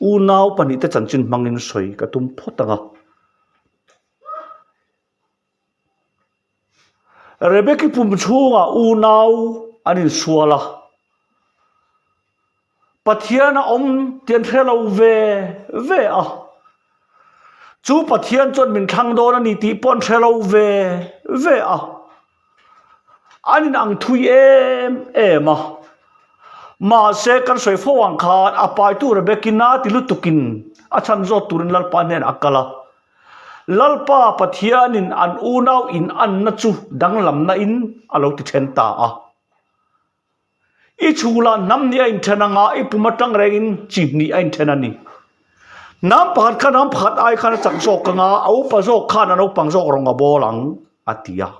Unau pahnihte chanchin hmangin sawi ka tum phawt ang a. Rebeki pum chhungah unau an insual a, Pathian a awm tih an hre lo ve ve a. Chu Pathian chuan min thlang dawn a ni tih pawh an hre lo ve ve a. An inang thui em em a. Mahse kan sawi fo ang khan a paitu Rebeki na ti lutukin a chhan zawt turin Lalpa hnenah a kal a. Lalpa Pathianin an unau inanna chu danglamna in a lo ti then ta a. I chhûlah hnam hnih a inthen anga i pum aṭang rengin chi hnih a inthen a ni. Hnam pakhat kha hnam pakhat ai khan a chak zawk anga a upa zawk khan a naupang zawk rawng a bawl ang, a ti a.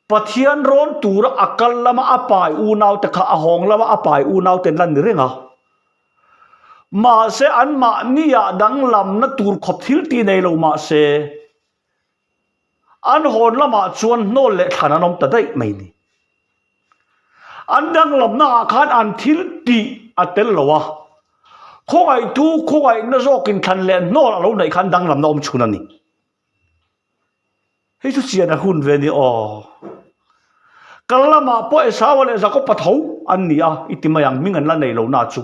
Pathian rawn tura a kal lama a pai unaute kha a hawng lama a pai unaute an la ni reng a. Mahse, anmahniah danglamna tur khawp thil tih nei lo mahse, An hawn lamah chuan hnawl leh thlan an awm ta daih mai ni. An danglamna ah khan an thil tih a tel lo a, khawngaihtu khawngaihna zawkin thlan leh hnawl a lo neih khan danglamna awm chhun a ni. Hei chu chian a hun ve ni aw. Kal lamah pawh Esaua leh Jakoba tho an ni a, i ti mai ang, hming an la nei lo na chu.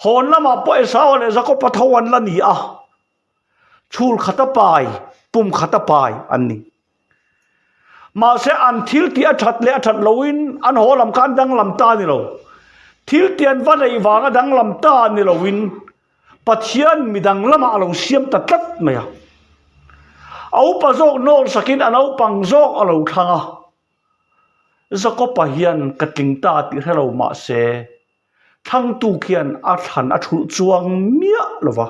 Hawn lamah pawh Esaua leh Jakoba tho an la ni a. Chhul khata pai, pum khata pai an ni. Mahse an thil tih a that leh a that loin an haw lam kha an danglam ta a ni lo. Thil tih an va neih vanga danglam ta a ni loin Pathian midang lamah a lo siam ta tlat mai a. A upa zawk nawl sakin a naupang zawk a lo thlang a. Jakob-a hian ka tling ta tih hre lo mahse thlangtu khian a thlan a thulh chuang miah lo va.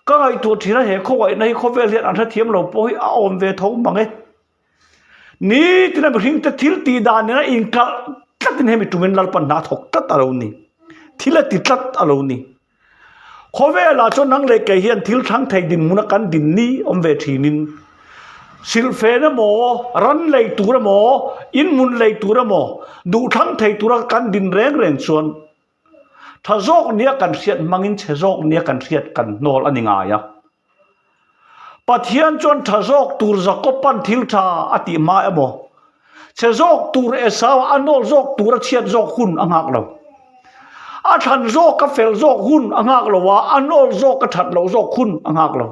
Ka ngaihtuah thin a, he khawngaihna hi khawvel hian an hrethiam lo pawh hi a awm ve tho mang e. Nitin a mihring te thil tih dan nena inkalh tlatin hemi tumin Lalpan hna a thawk tlat a lo ni. Thil a ti tlat a lo ni. Khawvelah chuan nang leh kei hian thil thlang thei dinhmuna kan din ni awm ve thinin silhfen emaw, ran lei tur emaw, inhmun lei tur emaw duh thlang thei tura kan din reng reng chuan Tha zawk nia kan hriat hmangin chhe zawk nia kan hriat kan hnawl a ni ngai a. Pathian chuan tha zawk tur Jakoban thil tha a tih hma emaw, chhe zawk tur Esau a nawl zawk tur a chhiat zawk hun a nghak lo. A thlan zawk a fel zawk hun a nghak lo a, a nawl zawk a that loh zawk hun a nghak lo.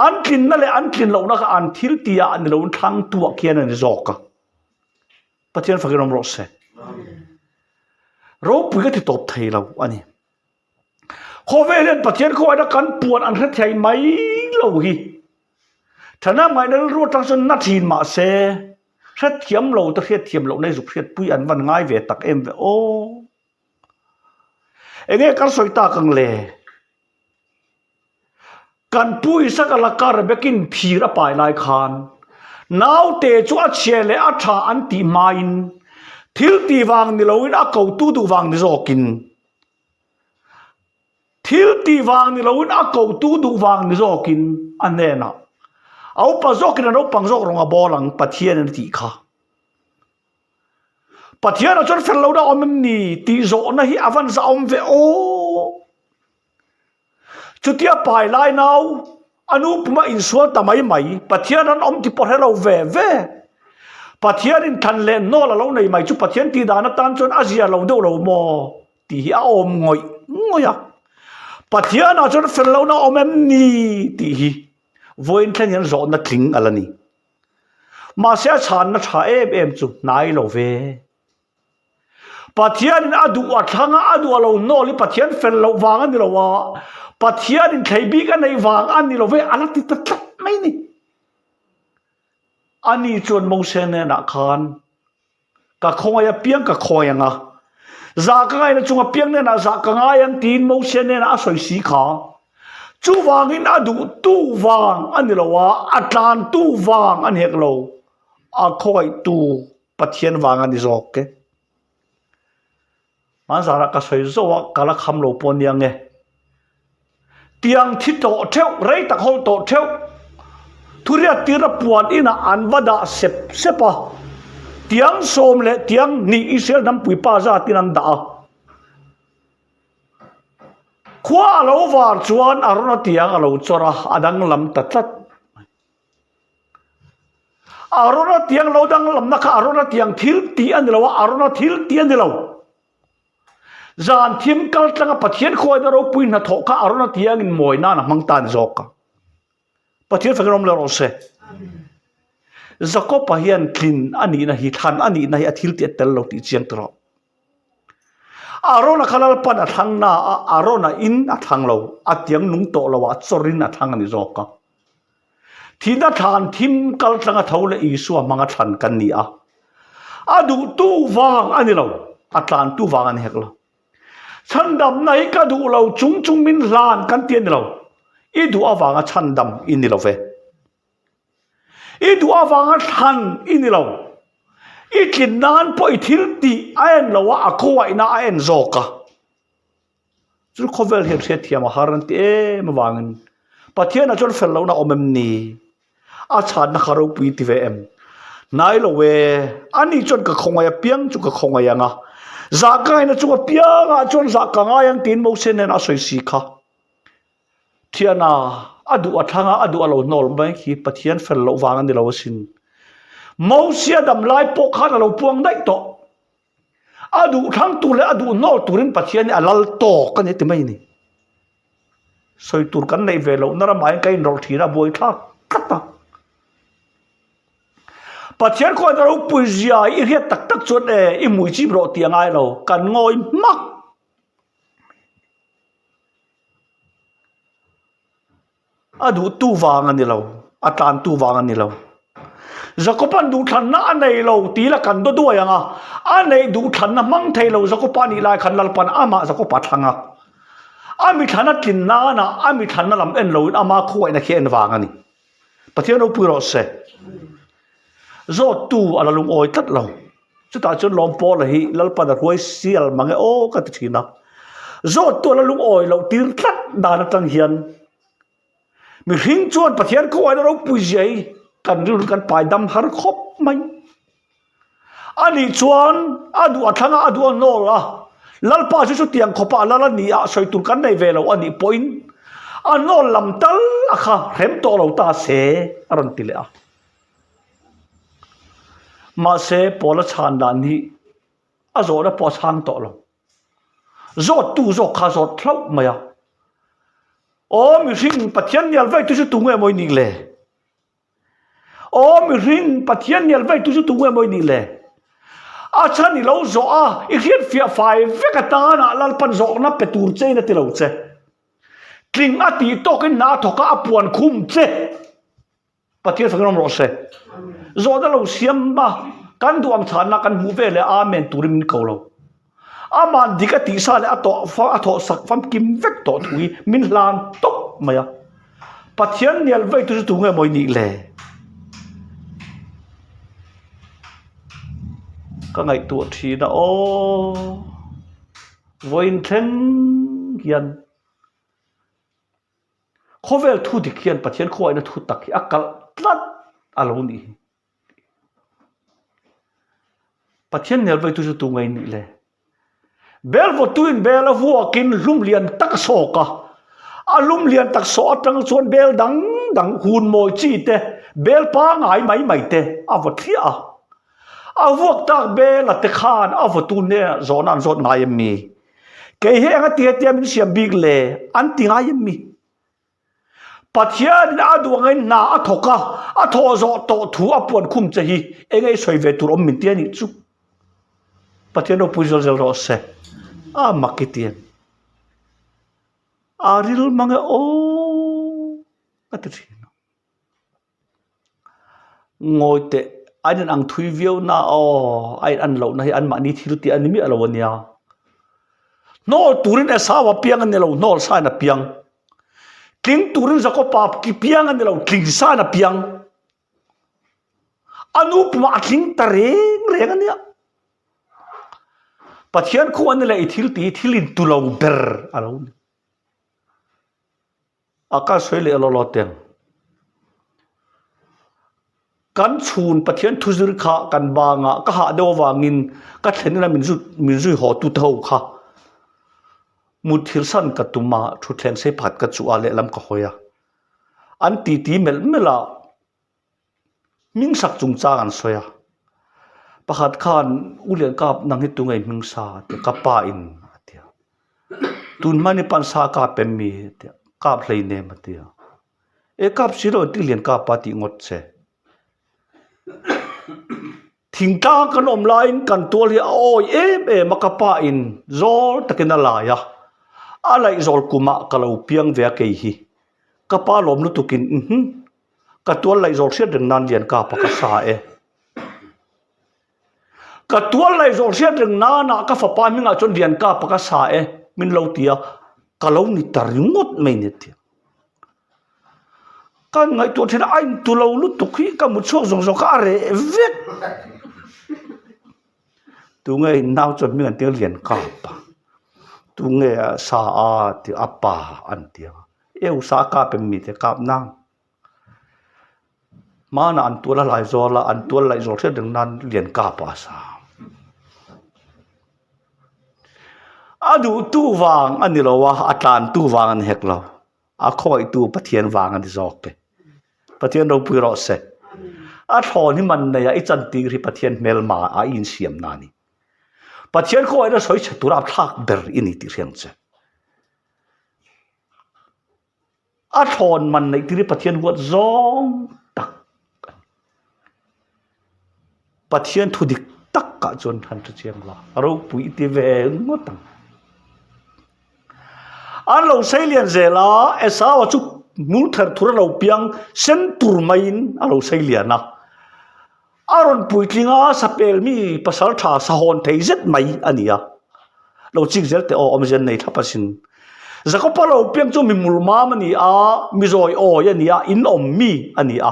An tlinna leh an tlin lohna kha an thil tihah a ni lo, an thlangtuah khian a ni zawk a. Pathian fakin awm rawh se. Ropui ka ti tawp thei lo a ni. Khawvel hian Pathian khawngaihna kan puan an hre thei mai lo hi. Thana ngaihna rilru atang chuan na thin mah se hrethiam lo te hriatthiam loh nei zuk hriatpui an van ngai ve tak em ve aw. Enge kan sawi tak ang le? Kan pu Isaka laka Rebekin phir a pai lai khan naute chu a chhia leh a tha an tih hmain thil tih vang ni loin a kotu duh vang ni zawkin thil tih vang ni loin a kotu duh vang ni zawkin a hnenah a upa zawkin a naupang zawk rawng a bawl ang Pathianin a tih kha. Pathianah chuan fel lohna a awm em ni tih zawhna hi a van zahawm ve aw. Chutia pai lai nau a nu puma insual ta mai mai, Pathian an awm ti pawh hre lo ve ve. Pathian in thlan leh hnawl a lo nei mai chu Pathian tih dan atan chuan a zia lo deuh lo maw tih hi a awm ngawih ngawih a. Pathianah chuan fel lohna a awm em ni tih hi vawiin thleng hian zawhna tling a la ni. Mahse a chhanna tha em em chu hnai lo ve. Pathianin a duh a thlang a, a duh a lo hnawl hi Pathian fel loh vang a ni lo a, Pathianin thlei bik a neih vang a ni lo ve a la ti ta tlat mai ni. Ani chuan Mose hnenah khan, Ka khawngaih apiang ka khawngaih ang a, zah ka ngaihna chung apiang hnenah zah ka ngai ang tiin Mose hnenah a sawi si kha. Chuvangin a duhtu vang a ni lo a, a tlantu vang a ni hek lo, a khawngaihtu Pathian vang a ni zawk e. Hmanzarah ka sawi zauh a, ka la kham lo pawh nia nge. Tiang thi tawh theuh, rei tak hawl tawh theuh, thuriat tirna puan inah an va dah sep sep a. Tiang sawm leh tiang hnih Israel hnam puipa zatin an dah a. Khua a lo var chuan Arona tiang a lo chawr a, a danglam ta tlat mai. Arona tiang lo danglamna kha Arona tiang thil tih a ni lo a, Arona thil tih a ni lo. Zan thim kal tlanga Pathian khuaina ropui hnathawh kha Arona tiangin mawi nan a hmang ta a ni zawk a. Pathian fakin awm leh rawh se. Jakob-a hian tlin a nihna hi, thlan a nihna hi a thil tih a tel lo tih chiang tawh rawh. Arona kha Lalpan a thlang na a, Arona in a thlang lo, a tiang nung tawh lo ah chawrin a thlang a ni zawk a. Thihna thlan thim kal tlanga tho leh Isua hmanga thlan kan ni a. A duhtu vang a ni lo, a tlantu vang a ni hek lo. Chhandamna hi ka duh lo chung chung min hlan kan ti a ni lo. I duh avanga chhandam i ni lo ve. I duh avanga thlan i ni lo. I tlin nan pawh i thil tih a en lo a, a khawngaihna a en zawk a. Chu khawvel hian hriatthiam a har an ti em avangin Pathianah chuan fel lohna awm em ni? A chhanna kha ropui ti ve em? Hnai lo e, ani chuan ka khawngaih apiang chu ka khawngaih ang a, zah ka ngaihna chung apiangah chuan zah ka ngai ang tiin Mose hnenah a sawi si kha. Thiana, a duh a thlang a, a duh a lo hnawl mai khi Pathian fel loh vang a ni lo asin. Mose a dam lai pawh khan a lo puang daih tawh. A duh thlang tur leh a duh hnawl turin Pathian hi a lal tawk a ni ti mai a ni. Sawi tur kan neih ve lohna ramah hian ka inrawlh thin a, buai thlak tlat a. Pathian khawiah ka ropui zia i hriat tak tak chuan e, i hmui chip rawh tih a ngai lo, kan ngawi hmak. A duhtu vang a ni lo, a tlantu vang a ni lo. Jakoba'n duhthlanna a nei lo tih la kan daw duai ang a, a neih duhthlanna hmang thei lo Jakoba nih lai khan Lalpa'n amah Jakoba thlang a. A mithlan a tlin nana a mithlanna lam en loin ama khuaihna khi a en vang a ni. Pathian ropui rawh se. Zawttu a la lungawi tlat lo. Chutah chuan lawm Paula hi Lalpan a hruai sial mang e aw ka ti thin a. Zawttu a la lungawi loh tir tlat dan atang hian mihring chuan Pathian khawngaihna ropui zia hi kan rilru kan pai dam har khawp mai. Ani chuan a duh a thlang a, a duh a hnawl a. Lalpa chu chutiang khawpah lal a ni a, sawi tur kan nei ve lo a nih pawhin a hnawl lam tal a kha hrem tawh lo ta se a rawn ti leh a. Mahse Paula chhan dan hi a zawhna pawh a chhang tawh lo. Zawttu zawk kha a zawt hlauh mai a. Aw mihring Pathian nial veitu chu tunge maw i nih le? Aw mihring Pathian nial veitu chu tunge maw i nih le? A chhan i lo zawh a, i hriatfiah fai vek atana Lalpan zawhna pe tur chein a ti lo che. Tling a tih tawkin hna a thawk a, a puan khum che. Pathian fakin awm rawh se. Zawhna lo siam a, kan duh ang chhanna kan hmuh ve leh Amen turin min ko lo. Ama'n dik a tihsa leh a tawh a thawh sak famkim vek tawh thu hi min hlan tawp mai a. Pathian nial veitu chu tunge maw i nih le? Ka ngaihtuah thin a aw. Vawiin thleng hian Khawvel thu dik hian Pathian khuaina thu tak hi a kalh tlat a lo nih hi. Pathian nel veitu chu tu ngei nih le? Bel vawtuin bel a vuakin hlum lian tak a sawk a. A hlum lian tak sawh atang chuan bel dang dang hun mawi chi te, bel pangai mai mai te a vaw thliah a. A vuak tak bel a te khan a vawtu hnenah zawhna an zawt ngai em mi? Kei hi eng a ti hetia min siam bik le? An ti ngai em mi? Pathianin a duh angin hna a thawk a, a thawh zawh tawh thu a puan khum che hi eng ei sawi ve tur awm min ti a nih chu. Pathian ropui zel zel rawh se. A mak i ti em? A ril mang e aw ka ti thin. Ngawi teh, an in ang thui viau na aw, a in an lohna hi anmahni thil tih a ni miah lo a nia. Hnawl turin Esau a piang a ni lo, hnawl sain a piang. Tling turin Jakoba piang a ni lo, tling sain a piang. A nu pumah a tling ta reng reng a nia. Pathian khuh a ni leh i thil tih hi thil intu lo ber a lo ni. A ka sawi leh law law teng. Kan chhun Pathian thuzir kha kan banga ka hah deuh avangin ka thlen ina min zut min zui haw tute ho kha mutthilh san ka tum a, thutthleng sei pakhat ka chuh a lehlam ka hawi a. An titi melh melh a, hming sak chungchang an sawi a. Pakhat khan U Liankap nang hi tunge hming sa a ti a, ka pa in a ti a. Tun hma ni pan sa kap em mi a ti a, kap hleinem a ti a. E kap si lo ti lian kap a tih ngawt che. Thingtlang kan awm laiin kan tual hi a awi em em a ka pa in zawl takin a lai a, a laih zawl kumah ka lo piang ve a kei hi. Ka pa lawm lutukin mhm ka tual laih zawl hriat reng nan lian kap a ka sa e. Ka tual laih zawl hriat reng nana ka fapa hmingah chuan lian kap a ka sa e min lo ti a, ka lo ni ta ringawt mai ni a ti. Ka ngaihtuah thin a, a intu lo lutuk hi ka mut chhuak zawng zawng kha a reh vek. Tunge in nau chuan hming an tia lian kap a, tunge sa a tih a pa an tia, eu sa a kap em mi te kap nang. Hmanah an tual a hlai zawl a, an tual laih zawl hriat reng nan lian kap a sa. A duhtu vang a ni lo a, a tlantu vang a ni hek lo. A khawngaihtu Pathian vang a ni zawk e. Pathian ropui rawh se. A thlawn hi man neia i chantir hi Pathian hmelma a i insiamna a ni. Pathian khawngaihna sawi chhe tura a thlak ber i ni tih hriang che. A thlawn man neih tir hi Pathian huat zawng tak a ni. Pathian thu dik takah chuan han hre chiang la, ropui i ti ve ngawt ang. An lo sei lian zel a, Esau-a chu hmul ther thur a lo piang sen tur maiin a lo sei lian a. A rawn puitling a, sapel mi pasal tha sahawn thei zet mai a ni a. Lo chik zel teh aw, awmzia nei thlap asin. Jakob-a lo piang chu mi mulmam a ni a, mi zawi awi a ni a, in awm mi a ni a.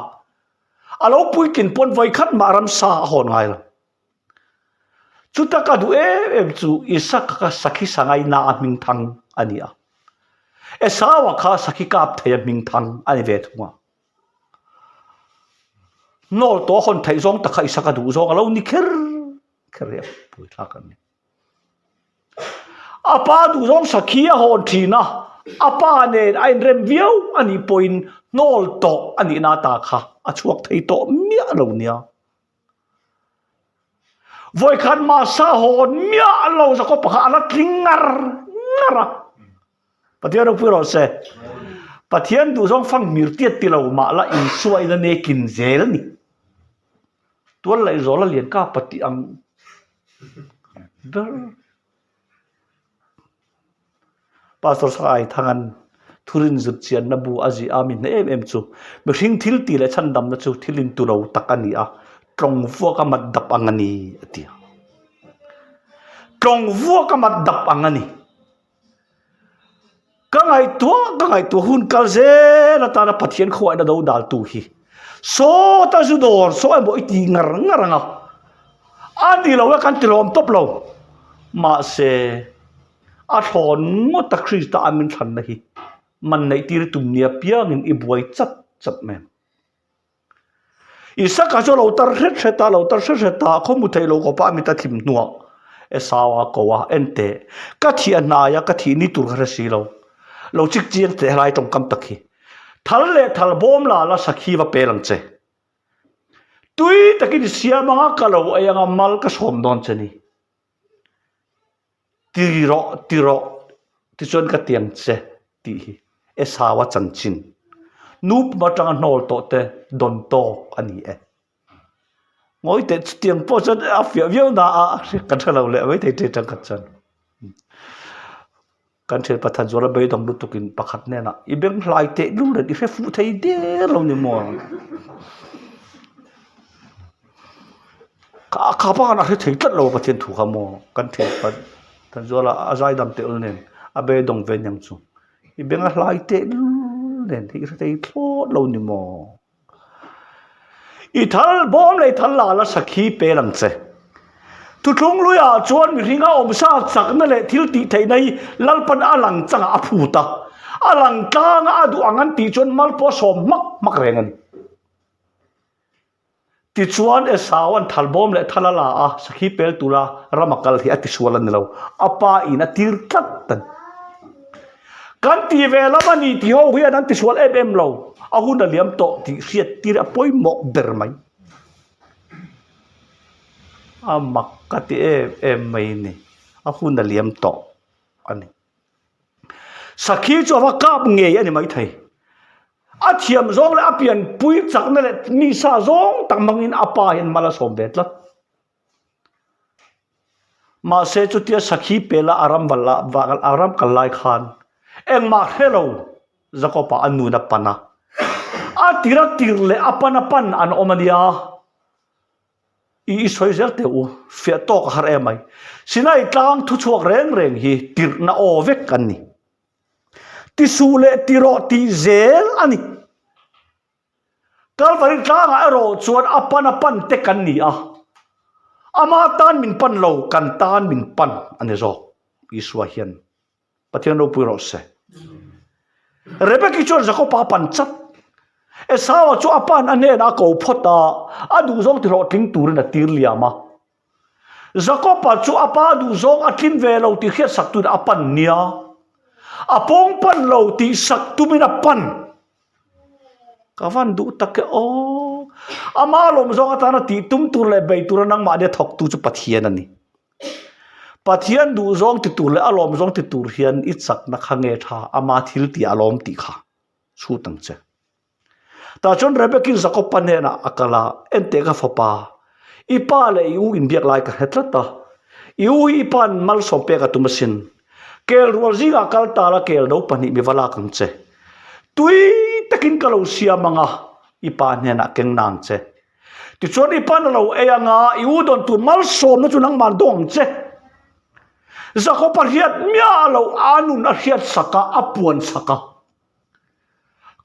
A lo puitlin pawn vawikhat mah ramsa a hawn ngai lo. Chuta ka duh em em chu Isaka kha sakhi sangaina a hming thang a ni a. Esau-a kha sakhi kap thei a hming thang a ni ve thung a. Hnawl tawh a hawn theih zawng tak kha Isaka duh zawng a lo ni kher kher hi a pui thlak a ni. A pa duh zawng sakhi a hawn thin a, a pa nen a inrem viau a nih pawhin hnawl tawh a nihna ata kha a chhuak thei tawh miah lo nia. Vawikhat mahsa hawn miah lo Jakob-a kha a la tling ngar ngar a. Pathian ropui rawh se. Pathian duhzawng fang hmir tiat ti lo mah la insuain a nekin zel ni. Tual laih zawl a lian ka pati ang ber. Pastor Sakai Thangan thurin zut chianna bu a zih a mi hne em em chu mihring thil ti leh chhandamna chu thil intu lo tak a ni a, tlawng vuak a mat dap ang a ni a ti a. Tlawng vuak a mat dap ang a ni. Ka ngaihtuah ka ngaihtuah hun kal zel atana Pathian khuaina do daltu hi sawta zu dawr saw emaw i ti ngar ngar ang a, a ni lo e kan ti lawm tawp lo. Mahse, a thlawn ngawt a Krista a min thlanna hi man neih tir tum nia piangin i buai chat chat mai ang. Isaka chu a lo tar hret hret a, a lo tar hret hret a, khaw hmu theih loh kawpa a mit a thim hnuah Esau a ko a, En teh, ka thih a hnai a, ka thih ni tur ka hre si lo. Lo chik chiang teh helai tawngkam tak hi. Thal leh thal bawm la la sakhi va pel ang che. Tui takin i siam anga ka lo ei anga mal ka sawm dawn che ni. Ti rawh, ti rawh, tichuan ka tiang che tih hi Esau-a chanchin nu pum atanga hnawl tawh te dawn tawk a ni e. Ngawi teh chutiang pawh chuan a fiah viau na a, kan hre lo leh mai thei ṭe ṭangkhat chuan. Kan thian Pathan zual a beidawng lutukin pakhat hnenah, I beng hlai teh lul nen i hre fuh thei der lo ni maw? Kha kha pa khan a hre thei tlat lo a Pathian thu kha maw? Kan thian Pathan zual a a zaidam teh ul nen a beidawng ve aniang chu. I beng a hlai teh lul nen i hre thei thlawt lo ni maw? I thal bawm leh i thal la la sakhi pel ang che. Thuthlung luiah chuan mihringa awmsa chakna leh thil tih theihna hi Lalpan a lang changah a phut a, a lang tlanga a duh ang an tih chuan mal pawh a sawm hmak hmak reng a ni. Tichuan Esaua'n thalbawm leh thal a la a, sakhi pel tura ram a kal hi a tisual a ni lo, a pa in a tir tlat a ni. Kan ti ve lam a ni tih ho hian an tisual em em lo, a hun a liam tawh tih hriat tir a pawimawh ber mai. A mak ka ti em em mai ni, a hun a liam tawh a ni. Sakhi chu a va kap ngei a ni maithei. A thiam zawng leh a pianpui chakna leh mi sa zawng tak hmangin a pa hian mal a sawm ve tlat. Mahse chutia sakhi pela a ram val a ram kal lai khan engmah hre lo Jakob-a a nun a pan a. A tir a tir leh a pan a pan an awm a nia. I i sawi zel teh u, fiah tawk a har em mai. Sinai tlang thuchhuak reng reng hi tirhna aw vek an ni. Tisuh leh tirawh tih zel a ni. Kalvari tlangah erawh chuan a pan a pan te kan ni a, ama tan min pan lo, kan tan min pan a ni zawk. Isua hian Pathian ropui rawh se. Rebeki chuan Jakoba a pan chat. Esaua chu a pan a hnenah a ko phawt a, a duhzawng tihlawhtling turin a tir liam a. Jakoba chu a pa duhzawng a tlin ve lo tih hriatsak tuin a pan nia. A pawng pan lo tih sak tumin a pan. Ka van duh tak e aw. Ama lawm zawng atana tih tum tur leh bei tura nangmahnia thawktu chu Pathian a ni. Pathian duhzawng ti tur leh a lawm zawng ti tur hian i chakna kha nge tha ama thil tih a lawm tih kha chhut ang che. Tah chuan Rebeki Jakob-a hnenah a kal a, Enteh ka fapa, i pa leh i u inbiak lai ka hre tlat a, i u hi i pa'n malsawm pek a tum asin. Kel rual zingah kal ta la kel no pahnih mi va lak ang che. Tui takin ka lo siam ang a, i pa hnenah keng na ang che. Tichuan i pa'n a lo ei ang a, i u dawn tur malsawmna chu nangmah dawng ang che. Jakob-a hriat miah loh a nun a hriat sak a, a puan sak a.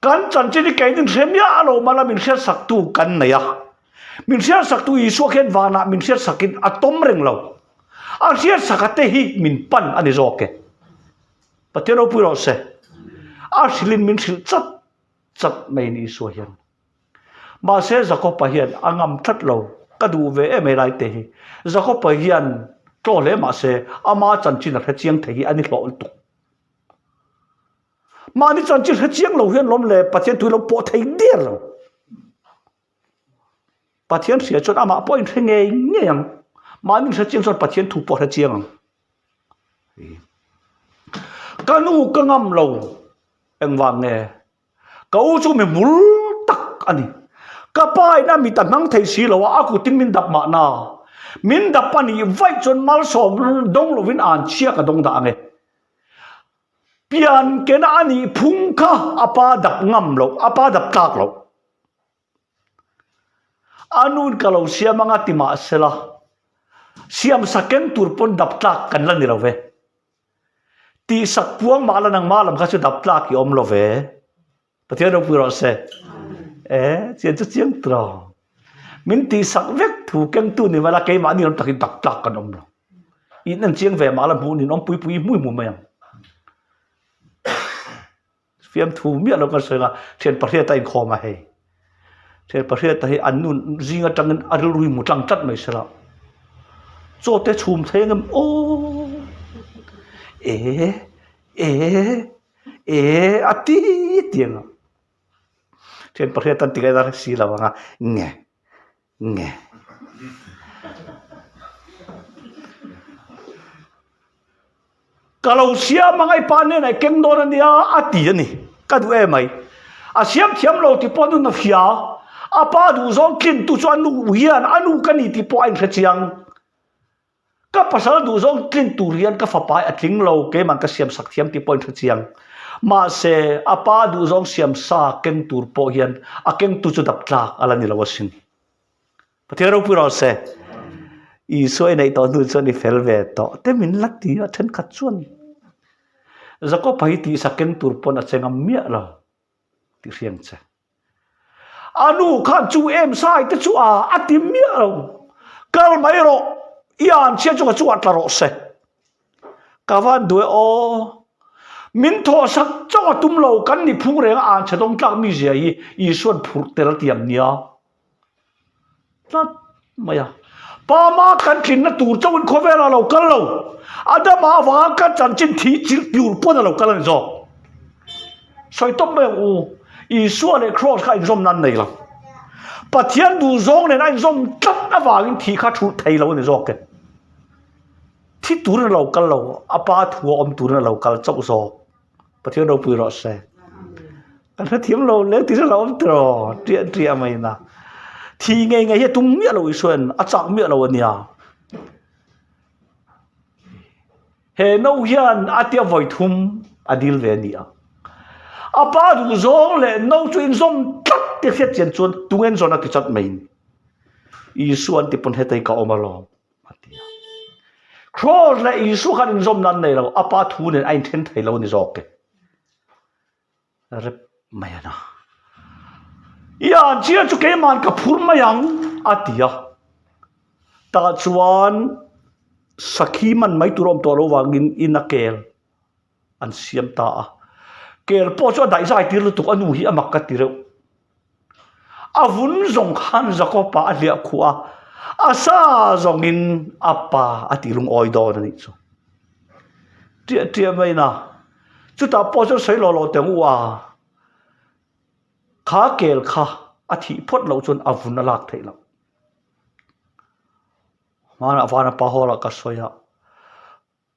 Kan chanchin hi kei min hre miah lo mala min hriatsaktu kan nei a. Min hriatsaktu Isua khian vanah min hriatsakin a tawm reng lo. A hriatsaka te hi min pan a ni zawk e. Pathian ropui rawh se. A hrilhin min hrilh chat chat mai ni Isua hian. Mahse Jakoba hian a ngam tlat lo. Ka duh ve em helai te hi. Jakoba hian tlaw hle mahse ama chanchin a hre chiang thei hi a ni hlawh lutuk. Mahni chanchin hre chiang lo hian lawm le Pathian tui lo pawh thei der lo. Pathian hria chuan amah pawh in hre ngei ngei ang. Mahni hre chiang chuan Pathian thu pawh hre chiang ang. Ka nu ka ngam lo engvang nge? Ka u chu mi hmul tak a ni. Ka pa in a mit a hmang thei si lo a, a kutin min dap mahna. Min dap a nih vaih chuan malsawm dawng lovin an chhia ka dawng dah ang e. Pian kena a nih phung kha a pa dap ngam loh, a pa dap tlak loh. A nu'n ka lo siam anga ti mah sela, siamsa keng tur pawn dap tlak kan la ni lo ve. Tihsak puang mah la nangmah lam kha chu dap tlak i awm lo ve. Pathian ropui rawh se. E, chian chu chiang tawh. Min tihsak vek thu kengtu ni mah la keimahni lam takin dap tlak kan awm lo. In en chiang ve mah la hmuh nin awm pui pui hmui hmu mai ang. Fiamthu miah lo kan sawi nga thian pahriata inkhawm a hei. Thian pahriata hi an nun zing atangin a rilru hi hmu tlang tlat mai sela. Chaw te chhum thei angem aw e e e a ti ti anga. Thian pahriata an ti ngaih dan si lo anga nge nge. Ka lo siam ang, i pa hnenah i keng dawn a nia a ti a ni. Ka duh em mai. A siam thiam lo tih pawh a nun a hria. A pa duhzawng tlintu chu a nu hian a nu ka ni tih pawh a inhre chiang. Ka pasal duhzawng tlin tur hian ka fapa hi a tling lo, keimah ka siam sak thiam tih pawh a inhre chiang. Mahse, a pa duhzawng siam sa keng tur pawh hian a kengtu chu dap tlak a la ni lo asin. Pathian ropui rawh se. Isua i neih tawh hnu chuan i fel ve tawh te min la ti a thenkhat chuan Jakob-a hi tihsak keng tur pawn a che ngam miah lo tih hriang che. A nu khan chu em sai te chu a a ti miah lo. Kal mai rawh i an chhia chu ka chungah tla rawh se. Ka van duh e aw. Min thawhsak chauh a tum lo kan ni phung reng a an chhe dawng tlak mi zia hi Isua'n phurh tel a tiang nia. Tlat mai a. Pa ma kan tlinna tur chauhin khawvelah a lo kal lo. Adama avanga kan chanchin thi chilh tur pawn a lo kal a ni zawk. Sawi tawp mai ang u. Isua leh Kraws kha inzawm nan nei lo. Pathian duhzawng nen a inzawm tlat avangin thi kha thulh thei lo a ni zawk e. Thi turin a lo kal lo, a pa thu a awm turin a lo kal chauh zawk. Pathian ropui rawh se. Kan hrethiam lo leng ti hre lo awm tiraw ṭiah ṭiah mai na. Thi ngei ngei hi a tum miah lo Isuain a chak miah lo a nia. He no hian a tia vawi thum a dil ve a ni a. A pa duh zawng leh no chu inzawm tlat tih hriat chian chuan tungen zawn a ti chat mai ni. Isua an ti pawn hetei ka awm alawm. A ti a. Kraws leh Isua khan inzawmna an nei lo, a Pa thu nen a inthen thei lo a ni zawk e. Rep mai a na. I an chian chu keiman ka phur mai ang, a ti a. Tah chuan sakhi man mai tur a awm tawh lo vangin in a kel an siam ta a. Kel pawh chu a daihzai tir lutuk, a nu hi a mak ka ti reuh. A vun zawng khan Jakob-a a hliah khuh a, a sa zawngin a pa a tih lungawi dawn a nih chu. Ṭiah ṭiah mai na, chutah pawh chuan sawi lawh lawh teh u a, kha kel kha a thih phawt loh chuan a vun a lak theih loh. Hmanah Vanapa Hall-ah ka sawi a.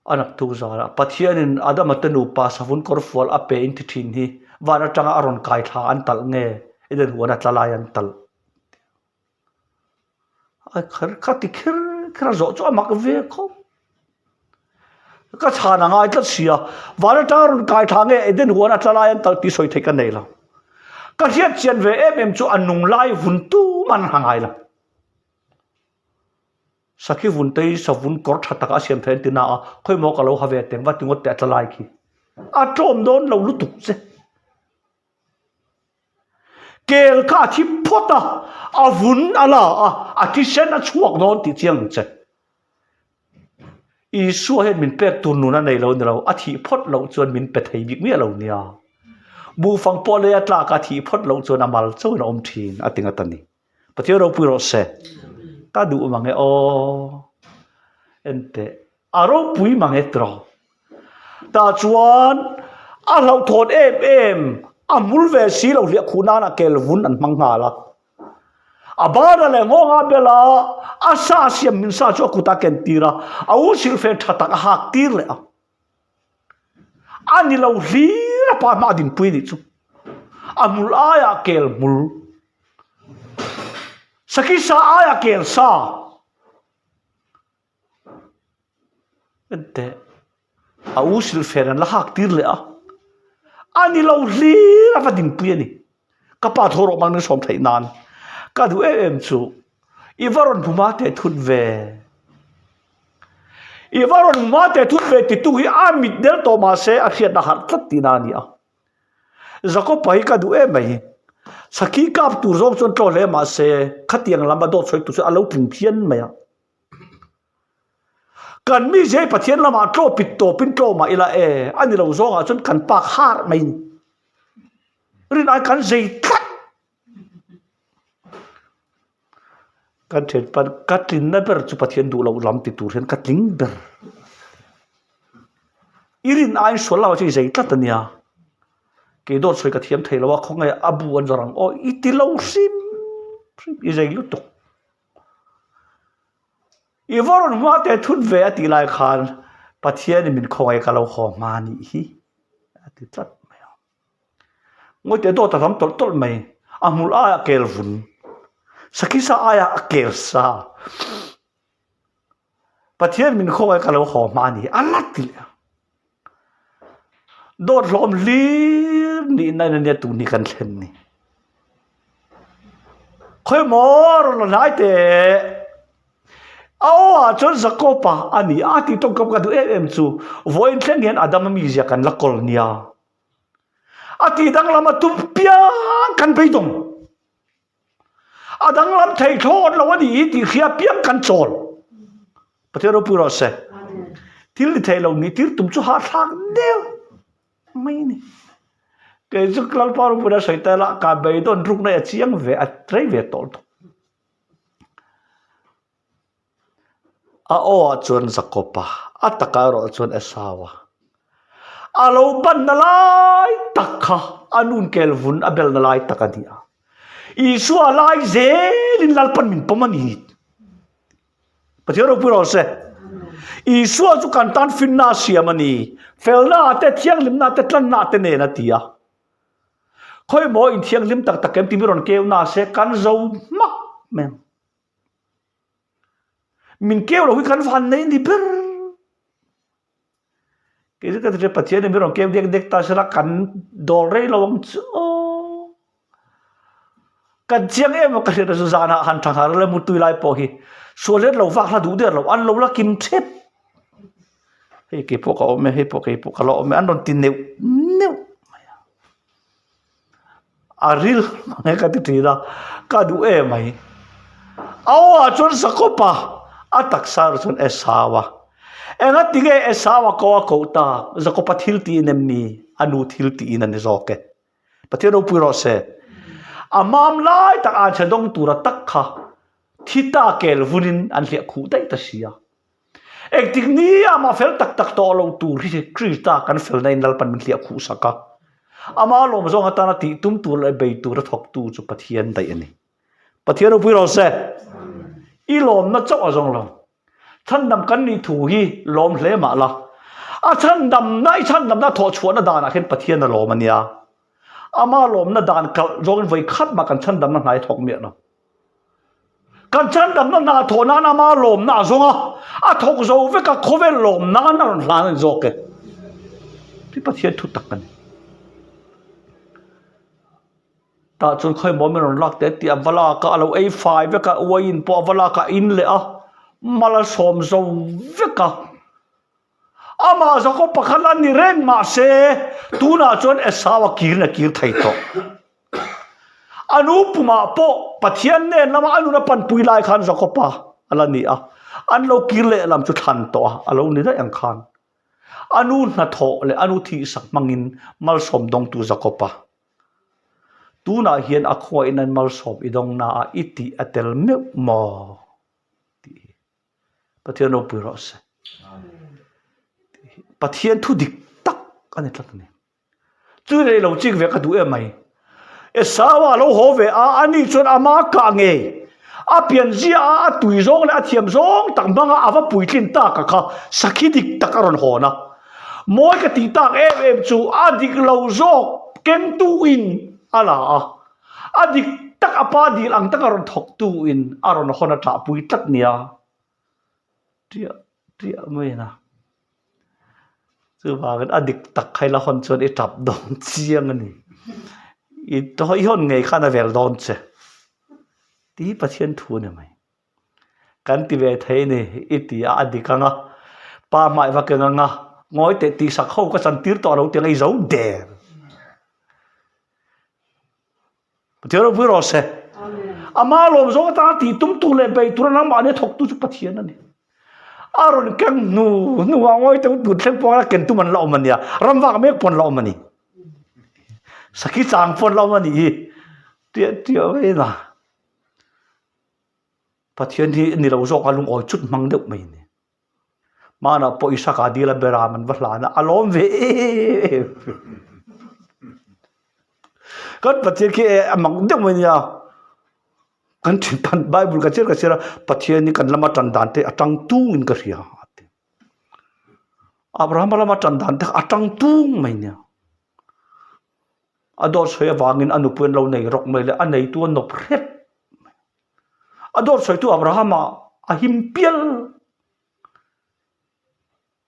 A naktuk zara Pathianin Adama te nupa savun kawrfual a pe in ti thin hi van atanga a rawn kai thla an talh nge Eden huan a tla lai an talh a kher kha ti kher kher a zawh chu a mak ve khawp ka chhan a ngai tlat sia van atanga rawn kai thla nge Eden huan a tla lai an talh tih sawi theih ka nei lo ka hriat chian ve em em chu a nung lai vun tum an ha ngai lo. Sakhi vuntei savun kawr tha taka a siam theih an ti na a, khawimaw ka lo ha ve teng va ti ngawt teh a tla lai khi. A tlawm dawn lo lutuk che. Kel kha a thi phawt a, a vun a la a, a thisen a chhuak dawn tih chiang ang che. Isua hian min pek tur nun a nei lo ni lo, a thih phawt loh chuan min pe thei bik miah lo nia. Buhfang pawh lei a tlak a thih phawt loh chuan a mal chauhin a awm thin a ti ngat a ni. Pathian ropui rawh se. Ka duh mang e aw. Enteh. A ropui mang e tiraw. Tah chuan a hlauhthawn em em a hmul ve si lo hliah khuh nana kel vun an hmang nghal a. A bana leh nghawng a bel a, a sa siam min sa chu a kut a ken tir a, a u silhfen tha tak a hak tir leh a. A ni lo hlir a pa hma a dinpui nih chu. A hmul aiah kel hmul. Sakhi sa aiah kel sa. Enteh a u silhfen an la hak tir leh a. A ni lo hlir a va dinpui a ni. Ka pa tho rawh man min sawm theih nan. Ka duh em em chu i va rawn hmu hma teh thut ve. I va rawn hma teh thut ve titu hi a mit del tawh mah se a hriatna harh tlat tihna a ni a. Jakob-a hi ka duh em mai. Sakhi kap tur zawng chuan tlaw hle mah se khatiang lama dawt sawi tur chu a lo tling phian mai a. Kan mi zia hi Pathian lamah tlaw pit tawpin tlaw mah ila e, a ni lo zawngah chuan kan pak har mai a ni. Rin ai kan zei tlat. Kan thianpa ka tlinna ber chu Pathian duh loh lam ti tur hian ka tling ber. I rin aiin sual lamah chuan i zei tlat a nia. Kei dawt sawi ka thiam thei lo a, khawnge a bu an zawrh ang aw i ti lo hrim hrim i zei lutuk. I va rawn hma teh thut ve a tih lai khan Pathianin min khawngaih ka lo haw hma a nih hi a ti tlat mai a. Ngawi teh dawt a tam tawlh tawlh mai. A hmul aiah kel vun, sakhi sa aiah a kel sa. Pathian min khawngaih ka lo haw hma a nih hi a la ti leh a. Dawt hlawm hlir nihna in ania tun hi kan thlen ni. Khawi maw rawn la hnai teh. A aw ah chuan Jakob-a a ni a tih tawngkam ka duh em em chu vawiin thleng hian Adama mizia kan la kawl nia. A tih danglam a tum piang kan beidawng. A danglam thei thlawt lo a nih hi tih hria piang kan chawl. Pathian ropui rawh se. Thil ni thei lo nih tir tum chu hahthlak deuh mai a ni. Kei chu Lalpa ropuina sawi ta ila ka beidawn rukna hi a chiang ve a rei ve tawh lutuk. A aw ah chuan Jakob-a, a takah erawh chuan Esau-a. A lo banna lai tak kha a nun kel vun a belna lai tak a ni a. Isua lai zelin Lalpan min pawm a ni. Pathian ropui rawh se. Isua chu kan tan finna a siam a ni. Felna te, thianghlimna te, tlanna te nen a ti a. Khawimaw inthianghlim tak tak em timi rawn keu na se kan zo hmak mai ang. Min keu lo hi kan van nei ni ber. Kei chu ka ti hle Pathian in min rawn keu dek dek ta sela kan dawl rei lo ang chu aw. Kan chiang em a ka hriat chu zanah han tha nghal la mutui lai pawh hi sual let lo vak hla duh der lo an lo la kim thep. Hei kei pawh ka awm e hei pawh kei pawh ka la awm e an rawn ti neuh neuh mai a. A ril mange ka ti thin a, ka duh em mai. A aw ah chuan Jakob a, a taksa erawh chuan Esau a. Enga tinge Esau a ko a koh tak? Jakob a thil tiin em ni? A nu thil tiin a ni zawk e. Pathian ropui rawh se. A mam lai tak an chhe dawng tura tak kha thi ta kel vunin an hliah khuh daih ta si a. Engtik ni ah mah fel tak tak tawh lo tur hi Krista kan felna in Lalpan min hliah khuh sak a. Ama lawm zawng atana tih tum tur leh bei tura thawktu chu Pathian daih a ni. Pathian ropui rawh se. I lawmna chauh a zawng lo. Chhandam kan nih thu hi lawm hle mah la. A chhandamna i chhandamna thawh chhuahna danah khian Pathian a lawm a nia. Ama lawmna dan kalh zawngin vawi khat mah kan chhandamna hnai thawk miah lo. Kan chhandamna hna thawh nan ama lawmna a zawng a, a thawk zo vek a, khawvel lawm nan a rawn hlan a ni zawk e. Hi Pathian thu tak a ni. Tah chuan khawimaw min rawn lak teh tih a va lak a, a lo ei fai vek a, uaiin pawh a va lak a, a in leh a, mal a sawm zo vek a. Amah Jakob pakhat a ni reng mahse tunah chuan Esau a kirin a kir thei tawh. A nu pumah pawh Pathian nen lama a nun a panpui lai khan Jakob-a a la ni a, an lo kir leh lam chu thlan tawh a, a lo ni daih ang khan. A nu hnathawh leh a nu thihsak hmangin malsawm dawngtu Jakob-a. Tunah hian a khuain an malsawm i dawng naah i tih a tel meuh maw? tih hi. Pathian ropui rawh se. Pathian thu dik tak a ni tlat a ni. Chu leh lo chik ve ka duh em mai. Esau a lo haw ve a, ani chuan ama kah ngei. A pian zia a, a tui zawng leh a thiam zawng tak hmanga a va puitlin tak a kha sakhi dik tak a rawn hawn a. Mawi ka tih tak em em chu a dik lo zawk kengtu in a la a. A dik tak a pa dil ang taka rawn thawktu in a rawn hawn a ṭahpui tlat nia. Ṭiah ṭiah mai a. Chuvangin a dik tak kha ila hawn chuan i ṭap dawn chiang a ni. I i hawn ngei khan a vel dawn che. Tih hi Pathian thu a ni mai. Kan ti ve thei a ni i ti a, a dik ang a. Pa hmai va keng ang a, ngawi teh tihsak ho ka chantir tawh lo tiang a i zo der. Pathian ropui rawh se. Ama lawm zawng atanga tih tum tu leh bei tura nangmah nia thawktu chu Pathian a ni. A rawn keng hnu hnu a ngawi te tun thleng pawh a ken tum an la awm a nia. Ram vak mek pawh an la awm a ni. Sakhi chang pawh an la awm a nih hi. Tiah tiah mai na. Pathian hi ni lo zawk a lungawi chut hmang deuh mai a ni. Hmanah pawh Isaka dil a Beram an va hlan a, a lawm ve em. Kan Pathian khi a mak deuh mai nia. Kan thinpan Bible ka chhiar ka chhiar a, Pathian hi kan lama tan dan te a tang tung in ka hria a ti. Abrahama lama tan dan te a tang tung mai nia. A dawt sawi avangin a nupui an lo nei rawk mai le, a neitu a nawp hrep. A dawt sawitu Abrahama a him pial.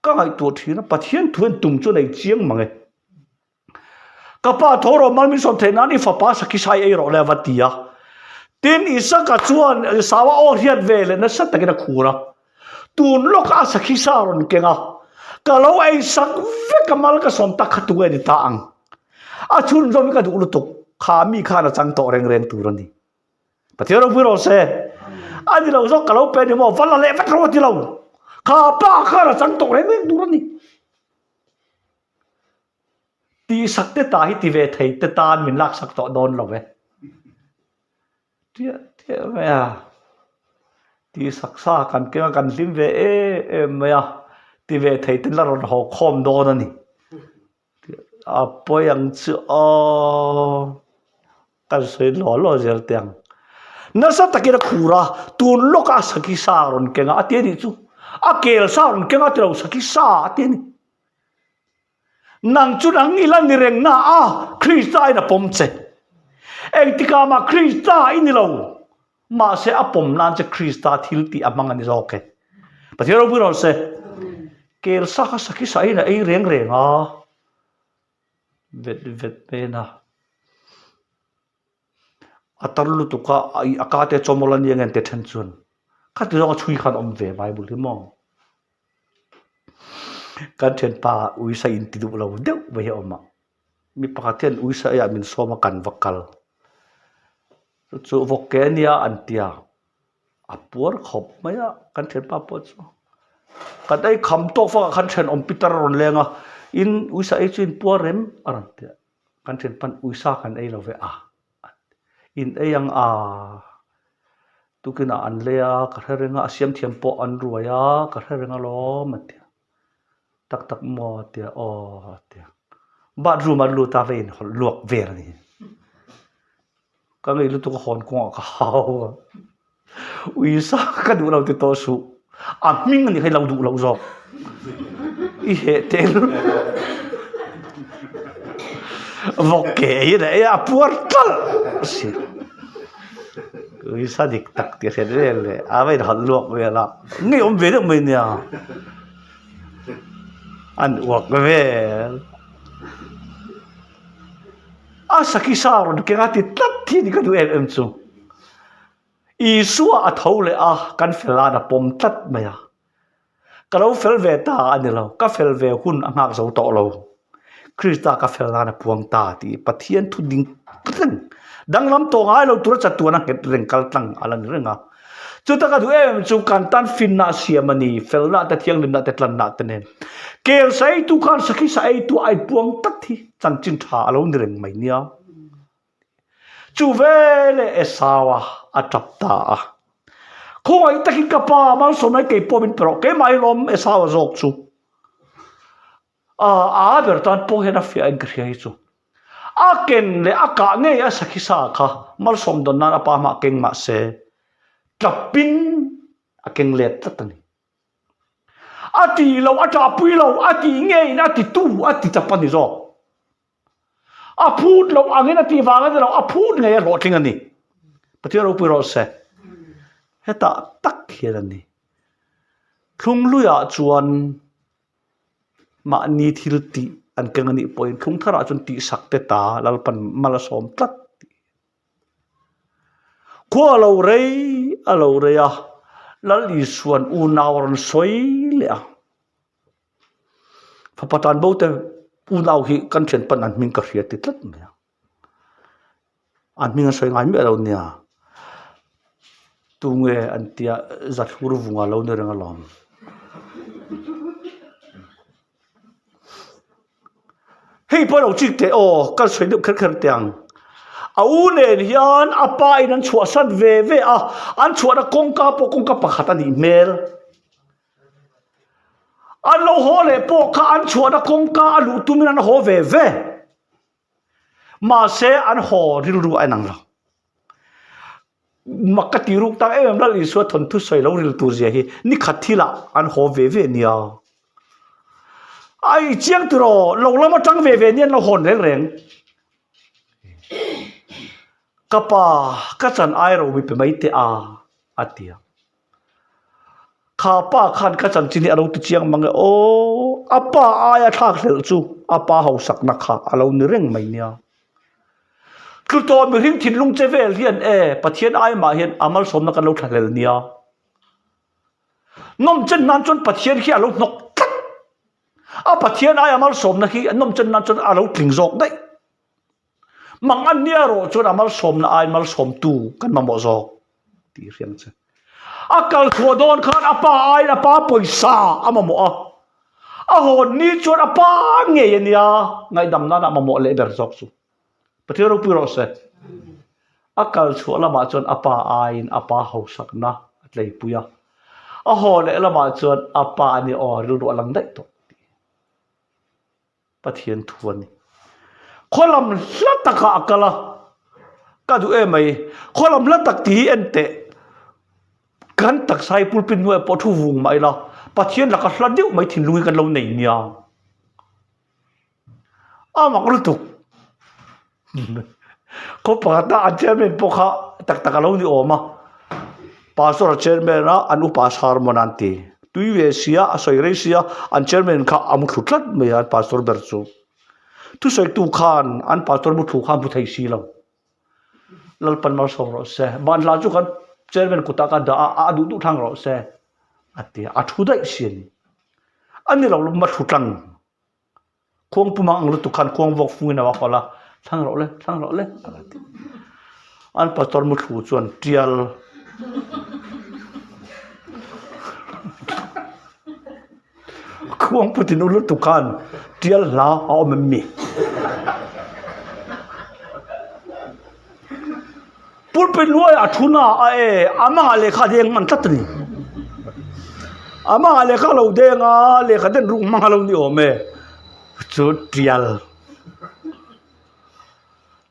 Ka ngaihtuah thin a, Pathian thu en tum chu nei chiang mang e. Ka pa tho rawh mal min sawm theih nan i fapa sakhi sai ei rawh le a va ti a. Tin Isaka chuan Esau-a aw hriat ve leh nasa takin a khur a. Tun lawkah a sakhi sa rawn keng a, ka lo ei sak vek a mal ka sawm tak kha tunge ni ta ang. A chhunzawm hi ka duh lutuk, kha mi khan a chang tawh reng reng tur a ni. Pathian ropui rawh se. A ni lo zawk ka lo pe ni maw, va la leh vat rawh a ti lo. Kha pa khan a chang tawh reng reng tur a ni. Tihsak te ta hi ti ve thei te tan min laksak tawh dawn lo ve. Tiah tiah mai a. Tih sak sa kan keng a, kan hlim ve em em mai a, ti ve thei ten la rawn haw khawm dawn a ni. A pawi ang chu aw, kan sawi law law zel teh ang. Nasa takin a khur a, tun lawkah sakhi sa a rawn keng a, a ti a nih chu. A kel sa a rawn keng a ti lo, sakhi sa a ti a ni. Nang chu nang i la ni reng na a, Krista in a pawm che. Engtikah mah Krista i ni lo, mahse a pawm nan che Krista thil tih a hmang a ni zawk e. Pathian ropui rawh se. Kel sa kha sakhi sa in a ei reng reng a, vet vet men a. A tar lutuk a, a ka te chawmawl a nia nge an ti then chuan. Khati zawng a chhui khan awm ve Bible hi maw. Kan thianpa uisa in ti duh lo deuh mai hi a awm a, mi pakhat hian uisa eiah min sawm a kan va kal. Chu chu vawk ke ania an ti a, a puar khawp mai a kan thianpa pawh chu. Kan ei kham tawk vak ah khan thenawm pitar a rawn leng a, in uisa ei chu in puar rem a rawn ti a, kan thianpa'n uisa kan ei lo ve a. In ei ang a, tukinah an lei a, ka hre reng a, a siam thiam pawh an ruai a, ka hre reng alawm a ti a, tak tak maw a ti a, aw a ti a, bathroom an lut a va inhawlh luak vel a ni. Ka ngei lutuk a hawn kawngah ka hau a. Uisa ka duh lo ti tawh suh. A hming a nih kha i lo duh loh zawk. I heh tel. Vawk ke hi leh a puar ṭalh si. Uisa dik tak tih a hriat vel leh a va inhawlh luak vel a. Ngei awm ve deuh mai nia. An uak vel. A sakisa rawn keng a ti tlat hi ni ka duh em em chu. Isua a tho leh a, kan fel an a pawm tlat mai a. Ka lo fel ve ta a ni lo, ka fel ve hun a nghak zo tawh lo. Krista ka fel nan a puang ta tih Pathian thu ding reng, danglam tawh ngai lo tura chatuan a nghet reng kal tlang a la ni reng a. Chuta ka duh em em chu kan tan finna a siam a ni, felna te thianghlimna te tlanna te nen. Kel sa eitu khan sakhi sa eitu a inpuang tlat hi chanchin tha a lo ni reng mai nia. Chu veleh Esau-a a tap ta a. Khawngaih takin ka pa malsawmna hi kei pawh min pe rawh, keimah hi lawm Esau-a zawk chu. A a ber tan pawh hian a fiah in ka hria hi chu. A ken leh a kah ngei a sakhi sa kha malsawm dawn nan a pa hmah keng mah se tapin a keng let tlat a ni. A tih loh a ṭahpui lo, a tih ngeiin a ti tu a ti tap a ni zawk. A phut loh angin a tih vang a ni lo, a phut ngei a hlawhtling a ni. Pathian ropui rawh se. Hetah tak hian a ni. Thlunghluiah chuan mahni thil tih an keng a nih pawhin thlung tharah chuan tihsak te ta Lalpan mal a sawm tlat tih. Khua a lo rei a lo rei a, Lal Isua'n unau a rawn sawi leh a. Fapa tan bo te unau hi kan thian pan an hming ka hria ti tlat mai a. An hming an sawi ngai miah lo nia. Tunge an tia Zathlur vunga lo ni reng alawm. Hei pawh lo chik teh aw, kan sawi deuh kher kher teh ang. A u nen hian a pa in an chhuahsan ve ve a, an chhuahna kawngka pawh kawngka pakhat a nih hmel. An lo haw leh pawh kha an chhuahna kawngka a luh tumin an haw ve ve. Mahse an haw rilru a inang lo. Mak ka ti ruk tak em em Lal Isua thawnthu sawi lo ril tur zia hi ni khat thilah an haw ve ve nia. Ai chiang tiraw lo lam atang ve ve nia an lo hawn reng reng. Ka pa ka chan ai ro mi pe mai teh a a ti a. Kha pa khan ka chanchin hi a lo ti chiang mang e aw, a pa aia thlak hlelh chu a pa hausakna kha a lo ni reng mai nia. Tlu tawh mihring thinlung che vel hian e Pathian ai mah hian a malsawmna kan lo thlahlel nia. Nawmchen nan chuan Pathian khi a lo hnawk tlat. A Pathian aia malsawmna khi nawmchen nan chuan a lo tling zawk daih. Mang an nia rawh chuan a malsawmna ai malsawmtu kan mamawh zawk tih hriang che. A kal chhuah dawn khan a pa aiin a pa pawisa a mamawh a, a hawn ni chuan a pa ngei a nia ngaihdam nana a mamawh leh ber zawk chu. Pathian ropui rawh se. A kal chhuah lamah chuan a pa aiin a pa hausakna. tleipui a. A haw leh lamah chuan a pa a ni aw rilru a lang daih tawh tih Pathian thu a ni. Khaw lam hla takah a kal a, ka duh em mai. Khaw lam hla tak tih hi en teh kan taksa hi pulpit hnuaiah pawh thu vung mah ila Pathian laka hla deuh mai thinlung hi kan lo nei nia. A mak lutuk. Khaw pakhatna an chairman pawh kha tak tak a lo ni awm a, pastor a chairman a, an upa sermon an ti. Tui ve sia, a sawi rei sia, an chairman kha a muthlu tlat mai a, an pastor ber chu. Thusawitu khan an pastor muthlu kha a hmu thei si lo. Lalpan malsawm rawh se. Banhla chu kan chairman kutah ka dah a, a duh duh thlang rawh se a ti a, a thu daih si a ni. A ni lo muthlu tlang. Khuang pumah ang lutuk khan khuang vawk fungin a va hawlh a, thlang rawh le, thlang rawh le a ti. An pastor muthlu chuan tial khuang putin u lutuk khan tial hla a awm em mi? Pulpit hnuaiah a thu na a e, a mangah lehkha a deng hman tlat a ni. A mangah lehkha a lo deng a, lehkha den ruk hmang a lo ni awm e, chu tial.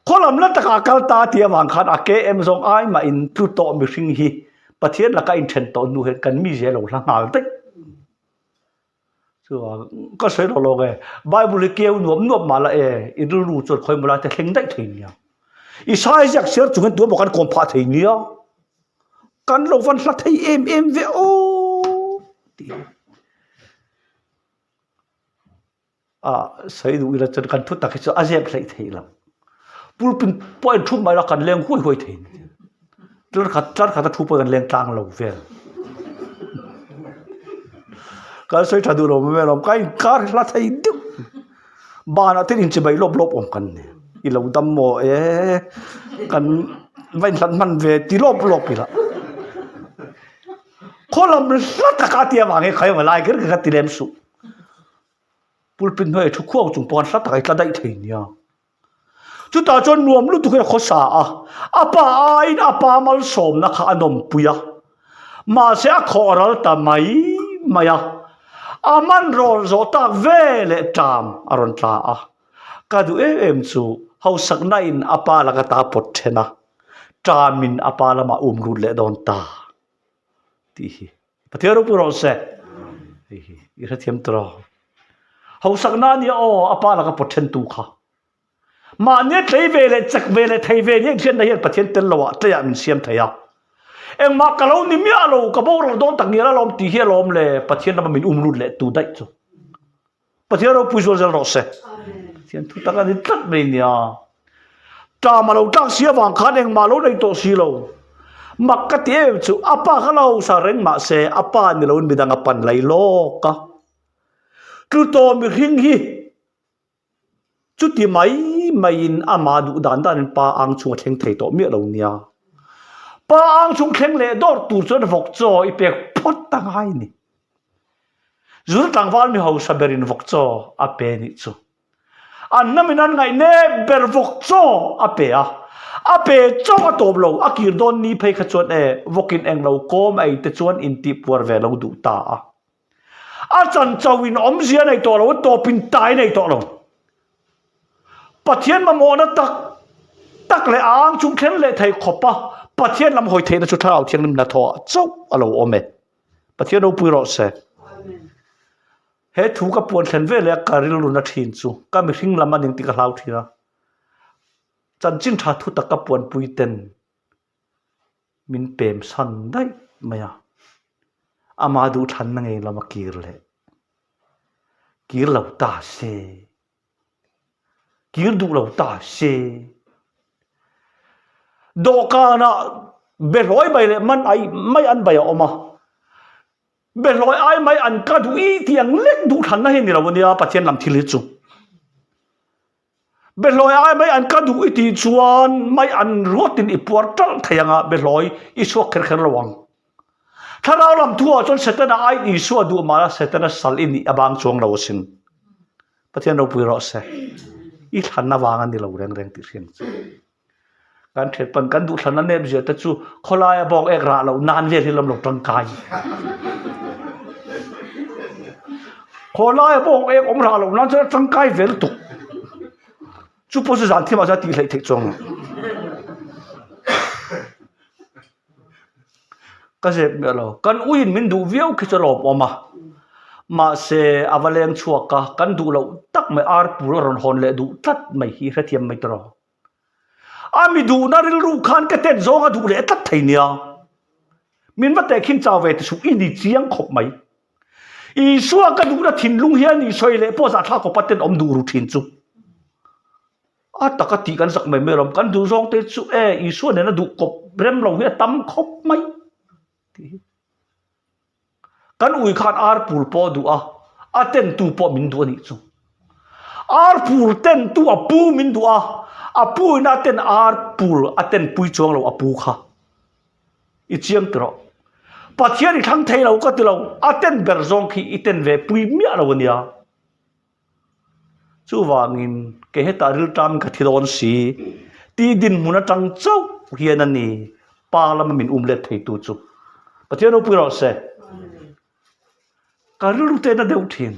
Khaw lam la takah a kal ta tih avang khan a KM zawng ai mahin tlu tawh mihring hi Pathian laka inthen tawh hnu hian kan mizia lo hla nghal daih. Chuan ka sawi lo lawk e, Bible hi keu nuam nuam mah la e, i rilru chuan khawi maw lai te thleng daih thei nia. I sai ziak chhiar chung hian tuemaw kan kawm phah thei nia. Kan lo van hla thei em em ve aw tih hi. A sawi duh ila chuan kan thu tak hi chu a zep hleih theih lo. Pulpit pawh en thup mai la kan leng huai huai thei ni. Tlar khat tlar khat a thu pawh kan leng tlang lo vel. Kan sawi tha duh lo mai alawm ka inkar hla thei deuh. Banah te inchibai lawp lawp awm kan ni. I lo dam maw e kan va inhlat hman ve ti lawp lawp ila. Khaw lam hla taka a ti avang hi khawi lai kher kher kha ti lem suh. Pulpit hnuai thu khuang chung pawh an hla tak a i tla daih thei nia. Chutah chuan nuam lutuk hian a khawsa a, a pa aiin a pa malsawmna kha a nawmpui a, mahse a khawh ral ta mai mai a, a man rawl zawh tak ve leh ṭam a rawn tla a. Ka duh em em chu hausakna in a pa laka ta pawt ṭhen a, ṭamin a pa lamah um lut leh dawn ta tih hi. Pathian ropui rawh se. Hei hi i hrethiam tawh lo. Hausakna a nia aw, a pa laka pawt then tu kha. Mahni tlei ve leh chak ve leh thei ve nia inhriatna hian Pathian tel loah tleiah min siam thei a. Engmah ka lo ni miah lo, ka boral dawn tak ngial alawm tih hi alawm le Pathian lama min um lut leh tu daih chu. Pathian ropui zual zel rawh se. Pathian thu tak a ni tlat mai nia. Ṭam a lo tlak si avang khan engmah lo nei tawh si lo. Mak ka ti em chu a pa kha lo hausa reng mah se a pa ni loin midang a pan lai lawk a. Tlu tawh mihring hi chuti mai maiin amah duh dan danin pa ang chhung a thleng thei tawh miah lo nia. Pa ang chhung thleng leh dawr tur chuan vawk chaw i pek phawt a ngai a ni. Zul tlangval mi hausa berin vawk chaw a pe nih chu. An hnam in an ngaih nep ber vawk chaw a pe a. A pe chauh a tawp lo, a kir dawn ni phei kha chuan e, vawkin eng lo kawm ei te chuan intih puar ve lo duh ta a. A chan chauh in awmzia nei tawh lo, a tawp in tai nei tawh lo. Pathian mamawhna tak tak leh a ang chung thlen leh thei khawp a, Pathian lam hawi theihna chu Thlarau Thianghlim hnathawh ah chauh a lo awm e. Pathian ropui rawh se. He thu ka puan thlen ve leh a ka rilru na thin chu ka mihring lam a ning tih ka hlau thin a. Chanchin tha thu tak ka puanpui ten min pem san daih mai a. Ama duhthlanna ngei lam a kir leh. Kir lo ta se. Kir duh lo ta se. Dawhkanah behlawi bai leh man ai mai an bai a awm a. Behlawi ai mai an ka duh i tih ang lek duh thlanna hi a ni lo a nia Pathian lam thil hi chu. Behlawi ai mai an ka duh i tih chuan mai an ruatin i puar ṭalh thei ang a, behlawi i chhuak kher kher lo ang. Thlarau lam thu ah chuan Setana aiin Isua duh mah la Setana sal i nih a bang chuang lo asin. Pathian ropui rawh se. I thlan avang a ni lo reng reng tih hriang chu. Kan thianpan kan duhthlanna nep zia te chu khawlaia bawk ek rah loh nan vel hi lam lo tangkai. Khawlaia bawk ek awm rah loh nan chuan a tangkai ve lutuk. Chu pawh chu zan thimah chuan a tih hleih theih chuang lo. Ka zep miah lo. Kan uiin min duh viau khi chu a lawmawm a. Mahse a va leng chhuak a, kan duh loh tak mai ar pul a rawn hawn leh duh tlat mai hi hrethiam mai tawh. A mi duhna rilru khan ka tet zawng a duh leh tlat thei nia. Min va tehkhin chau ve ti suh i ni chiang khawp mai. Isua ka duhna thinlung hian i sawi leh pawh zahthlak khawpa tenawm duh ru thin chu. A taka tih kan zak mai mai alawm. Kan duh zawng te chu e Isua nena duh kawp rem lo hi a tam khawp mai tih hi. Kan ui khan ar pul pawh a duh a, a tentu pawh min duh a nih chu. Ar pul tentu a pu min duh a, a pu in a ten ar pul a ten pui chuang lo a pu kha. I chiang ti rawh. Pathian i thlang thei lo ka ti lo, a ten ber zawng khi i ten ve pui miah lo a nia. Chuvangin kei hetah rilṭam ka thi dawn si tih dinhmun aṭang chauh hian a ni pa lama min um let theitu chu. Pathian ropui rawh se. Ka rilru te na deuh ṭhin.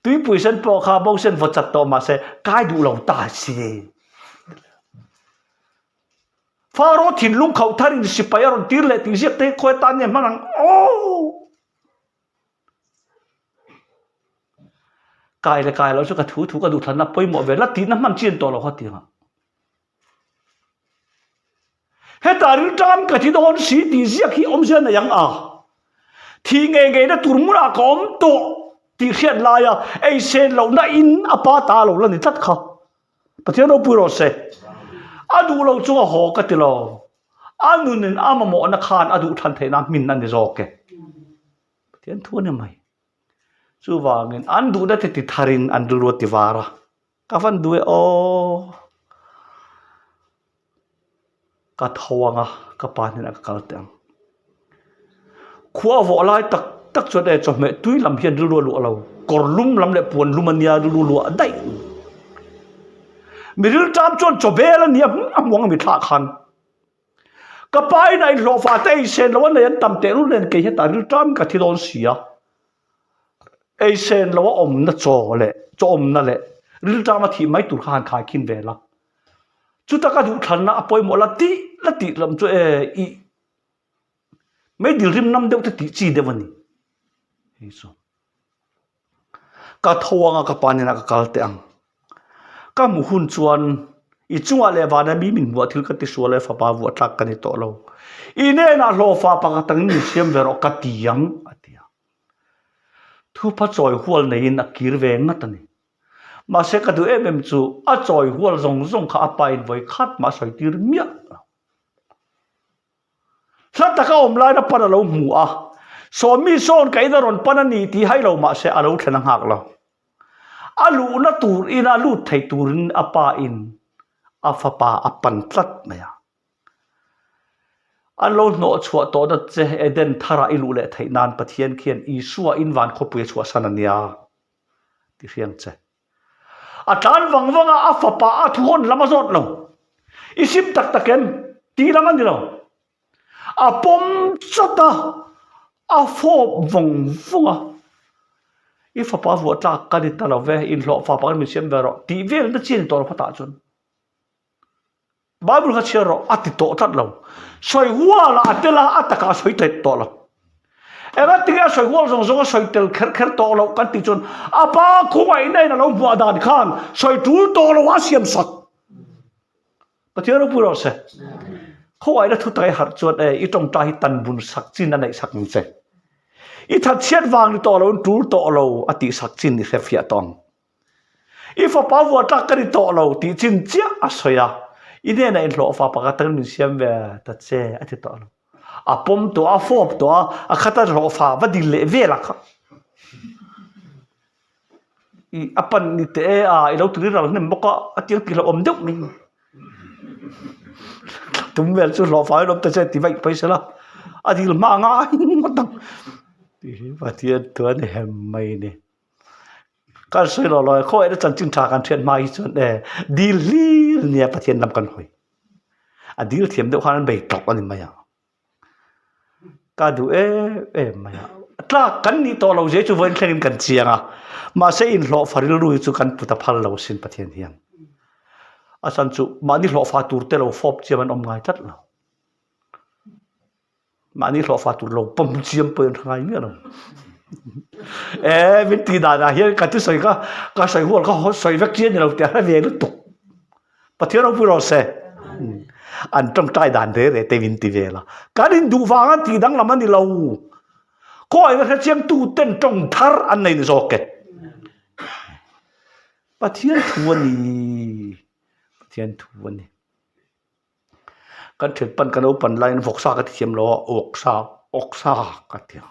Tuipui sen pawh kha bo sen vaw chat tawh mahse kai duh lo ta si. Faro thinlung khauh tharin sipai a rawn tir leh tih ziak te hi khawi atan nge hman ang aw. Kai leh kai loh chu ka thu thu ka duhthlanna pawimawh ve la tihna hman chin tawh lo kha tiang ah. Hetah rilṭam ka thi dawn si tih ziak hi awmzia nei ang a. Thi ngei ngei na tur hmunah ka awm tawh tih hriat laia ei sen lohna in a pa ta lo la ni tlat kha. Pathian ropui rawh se. A duh lo chunga haw ka ti lo. A nunin a mamawhna khan a duh thlan theihna hmin a ni zawk e. Pathian thu a ni mai. Chuvangin an duhna te ti tharin an rilru a ti var a. Ka van duh e aw. Ka tho ang a, ka pa hnenah ka kal teh ang. Khua a vawh lai tak tak chuan e chawhmeh tui lam hian rilru a luah lo. Kawr lum lam leh puan lum a nia rilru luah daih. Mi rilṭam chuan chaw bel a nia a hmu ang a mi thlah khan. Ka pa in a inhlawhfa te ei sen lo a nei an tam tehlul nen kei hetah rilṭam ka thi dawn si a. Ei sen lo a awmna chaw leh chaw awmna leh rilṭam a thih mai tur kha han khai khin ve la. Chuta ka duhthlanna a pawimawh la tih la tih lam chu e i meidil rim nam deuh te tih chi deuh a ni. Hei chu. Ka tho anga ka pa hnenah ka kal teh ang. Ka hmuh hun chuan i chungah leh vana mi min hmuh ah thil ka ti sual e fapa vuah tlak ka ni tawh lo. I hnenah hlawhfa pakhat angin min siam ve rawh ka ti ang a ti a. Thupa chawi hual neiin a kir ve ngat a ni. Mahse ka duh em em chu a chawi hual zawng zawng kha a pa in vawi khat mah a sawi tir miah lo. Hla taka awm laina pan a lo hmu a, Sawmi sawn ka in a rawn pan a ni tih hai lo mahse a lo thlen a nghak lo. A luhna tur ina lut thei turin a pa in a fapa a pan tlat mai a. An lo hnawh chhuah tawhna che Eden tharah i luh leh theih nan Pathian khian Isua in van khawpui a chhuahsan a nia ti hriang che. A tlan vang vang a, a fapa a thuhawn lam a zawt lo. I sim tak tak em? Tih lam a ni lo. A pawm chawt a, a fawp vawng vawng a. I fapa vuah tlak ka ni ta lo ve, inhlawh fapa kan min siam ve rawh tih velna chi a ni tawh lo khatah chuan. Bible kha chhiar rawh a ti tawh tlat lo. Sawi hual ah a tel a, a takah a sawi tel tawh lo. Enga tinge a sawi hual zawng zawng a sawi tel kher kher tawh loh kan tih chuan a pa khawngaihna in a lo hmuah dan khan sawi tul tawh lo a siam sak. Pathian ropui rawh se. Khawngaihna thu tak i harh chuan e i tawngtai hi tan bun sak chin a neih sak ang che. I thatchhiat vang ni tawh lo in tul tawh lo a tih sak chin i hrefiah tawh ang. I fapa vuah tlak ka ni tawh lo tih chin chiah a sawi a, i hnenah inhlawh fa pakhat takin min siam ve ta che a ti tawh lo. A pawm tawh a, a fawp tawh a, a khata hlawh fa va dil leh vel a kha. I a pan ni teh e a, i lo tui ral hnem bawk a, a tiang tih hlauhawm deuh mai. Tum vel chu hlawh fa in awm ta che ti vaih phei sela, a dil hma ngai ngawt ang. Tih hi Pathian thu a ni hem mai ni. Kan sawi lo lo e, khaw eina chanchin tha kan hriat hma hi chuan e dil hlir nia Pathian lam kan hawi. A dil thiam deuh khan an bei tawp a ni mai a. Ka duh em em mai a. Tlak kan nih tawh lo zia chu vawiin thlengin kan chiang a. Mahse inhlawhfa rilru hi chu kan put a phal lo asin Pathian hian. A chhan chu mahni hlawhfa tur te lo fawp chiam an awm ngai tlat lo. Mahni hlawhfa tur lo pawm chiam pawhin an hre ngai miah lo. E min tih danah hian ka thusawi kha ka sawi hual kha sawi vek chi a ni lo tih a hre ve lutuk. Pathian ropui rawh se. An tawngtai dan re re te min ti vel a. Kan induh vanga tih danglam a ni lo. Khawiah hre chiang tu ten tawng thar an nei ni zawk e. Pathian thu a ni. Pathian thu a ni. Kan thian pan ka naupan laiin vawksa ka ti thiam lo a, awksa awksa ka ti a.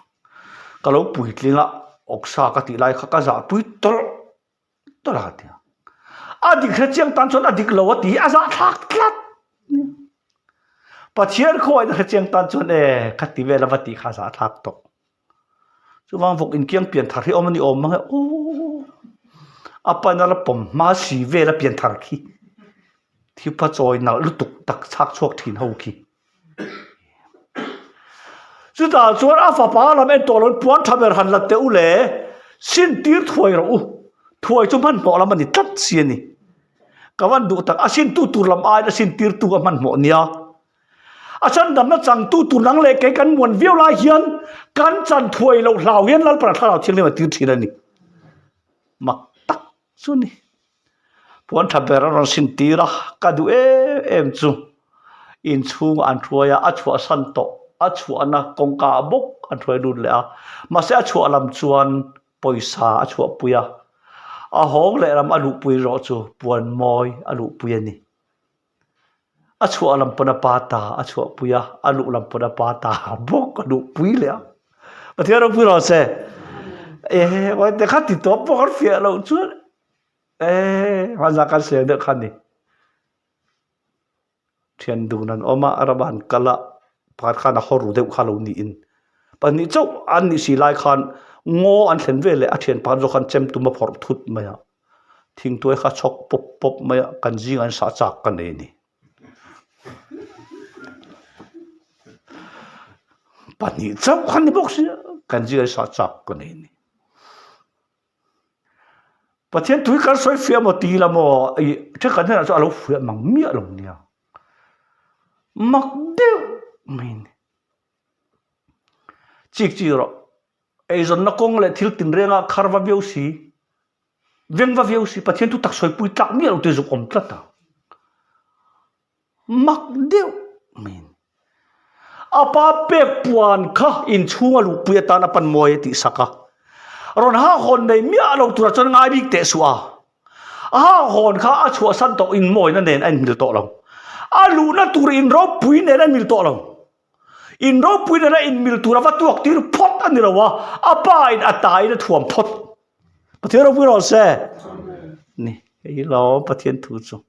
Ka lo puitling a, awksa ka tih lai kha ka zahpui tawlh tawlh a ka ti a. A dik hre chiang tan chuan a dik lo a ti a zahthlak tlat. Pathian khawiah hre chiang tan chuan e ka ti vel a va tih kha a zahthlak tawh. Chuvang vawk inkiang pian thar hi awm a ni awm mang e aww a pan a la pawm hma si vel a pian thar khi thipa chawi nalh lutuk tak chhak chhuak thin ho khi. Chutah chuan a fapa lam en tawh loin puan tha ber han la teh u le sin tir thuai rawh u thuai chu hmanhmawh lam a ni tlat si a ni. Ka van duh tak a sin tu tur lam aiin a sin tir tu a hmanhmawh nia. A chandamna changtu tur nang leh kei kan muan viau lai hian kan chan thuai loh hlau hian Lalpan a thlarau thianghlim a tir thin a ni. Mak tak chu ni. Puan tha ber a rawn sin tir a, ka duh em em chu inchhungah an hruai a, a chhuahsan tawh, a chhuahna kawngka ah bawk an hruai lut leh a, mahse a chhuah lam chuan pawisa a chhuahpui a, a hawng lehlam a luhpui erawh chu puan mawi a luhpui a ni. A chhuah lam pawn a pa ta a chhuahpui a, a luh lam pawn a pa ta bawk a luhpui leh a. Pathian ropui rawh se. Ehe, te kha ti tawp pawh kan fiah loh chuan ehe, hmanzah kan sawi deuh kha a ni. Thian dun an awm a, a ramah an kal a, pakhat khan a haw ru deuh kha lo niin. Pahnih chauh an nih si lai khan ngaw an thlen veleh a thian pakhat zawk khan chem tum a phawrh thut mai a. Thingtuai kha chhawk pawp pawp mai a, kan zingah hian sah chak ka nei a ni. Pahnih chauh kha ni bawk sia, kan zingah hian sah chak ka nei a ni. Pathian tui kan sawi fiah maw ti la maw ih thenkhat hnenah chuan a lo fiah mang miah lo nia. Mak deuh mai a ni. Chik chik rawh. Eizawnna kawng leh thil tinrenga khar va viau si, veng va viau si, Pathian thu tak sawipui tlak miah lo te zuk awm tlat a. Mak deuh mai a ni. A pa pek puan kha inchhunga luhpui atan a pan mawi a tih sak a. Rawn hahawn nei miah lo tura chuan ngai bik teh suh a. A hahawn kha a chhuahsan tawh inmawina nen a inhmil tawh lo. A luhna tur inropui nen a inmil tawh lo. In ropui nena inmil tur a va tuak tir phawt a ni lo a, a pa in a ta in a thuam phawt. Pathian ropui rawh se. Ni, hei hi lawm Pathian thu chu.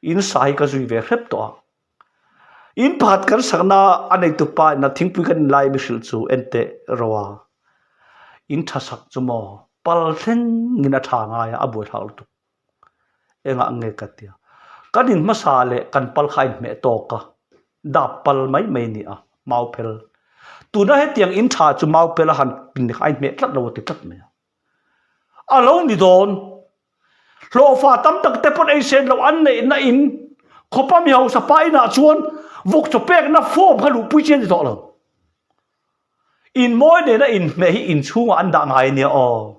In sa hi ka zui ve hrep tawh a. In pakhat kan sakna a neitu pa in a thingpui kan in lai mi hrilh chu en teh ro a. In tha sak chu maw pal thleng in a tha ngai a, a buaithlak lutuk. Engah nge ka tia? Kan in hmasa leh kan pal kha a inhmeh tawk a, dap pal mai mai a ni a, mau phel. Tuna hetiang in tha chu mau phel a han pin kha a inhmeh tlat lo a ti tlat mai a. A lo ni dawn. Hlawhfa tam tak te pawn ei sen loh an neihna in khawpa mi hausa pa inah chuan vawk chaw pekna form kha luhpui chi a ni tawh lo. In mawi nena inhmeh hi inchhungah an dah ngai a nia aw.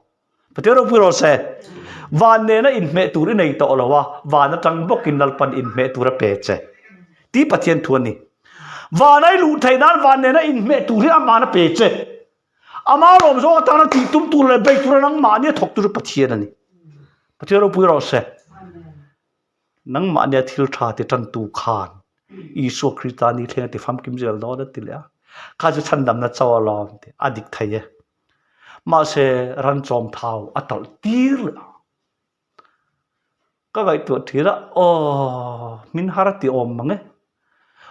Pathian ropui rawh se. Van nena inhmeh tur i nei tawh lo a, van atang bawkin Lalpan inhmeh tur a pe che. Tih Pathian thu a ni. Van a i luh theih nan van nena inhmeh tur hi aman a pe che. Ama lawm zawng atana tih tum tur leh bei tura nangmahni a thawk tur chu Pathian a ni. Pathian ropui rawh se. Nangmahnia thil tha ti tantu khan Isua Krista ni thleng a ti famkim zel dawn a ti leh a. Kha chu chhandamna cho alawm tih a dik thei e. Mahse ran chawm thau a talh tir leh a. Ka ngaihtuah thin a, aw min har a ti awm mang e.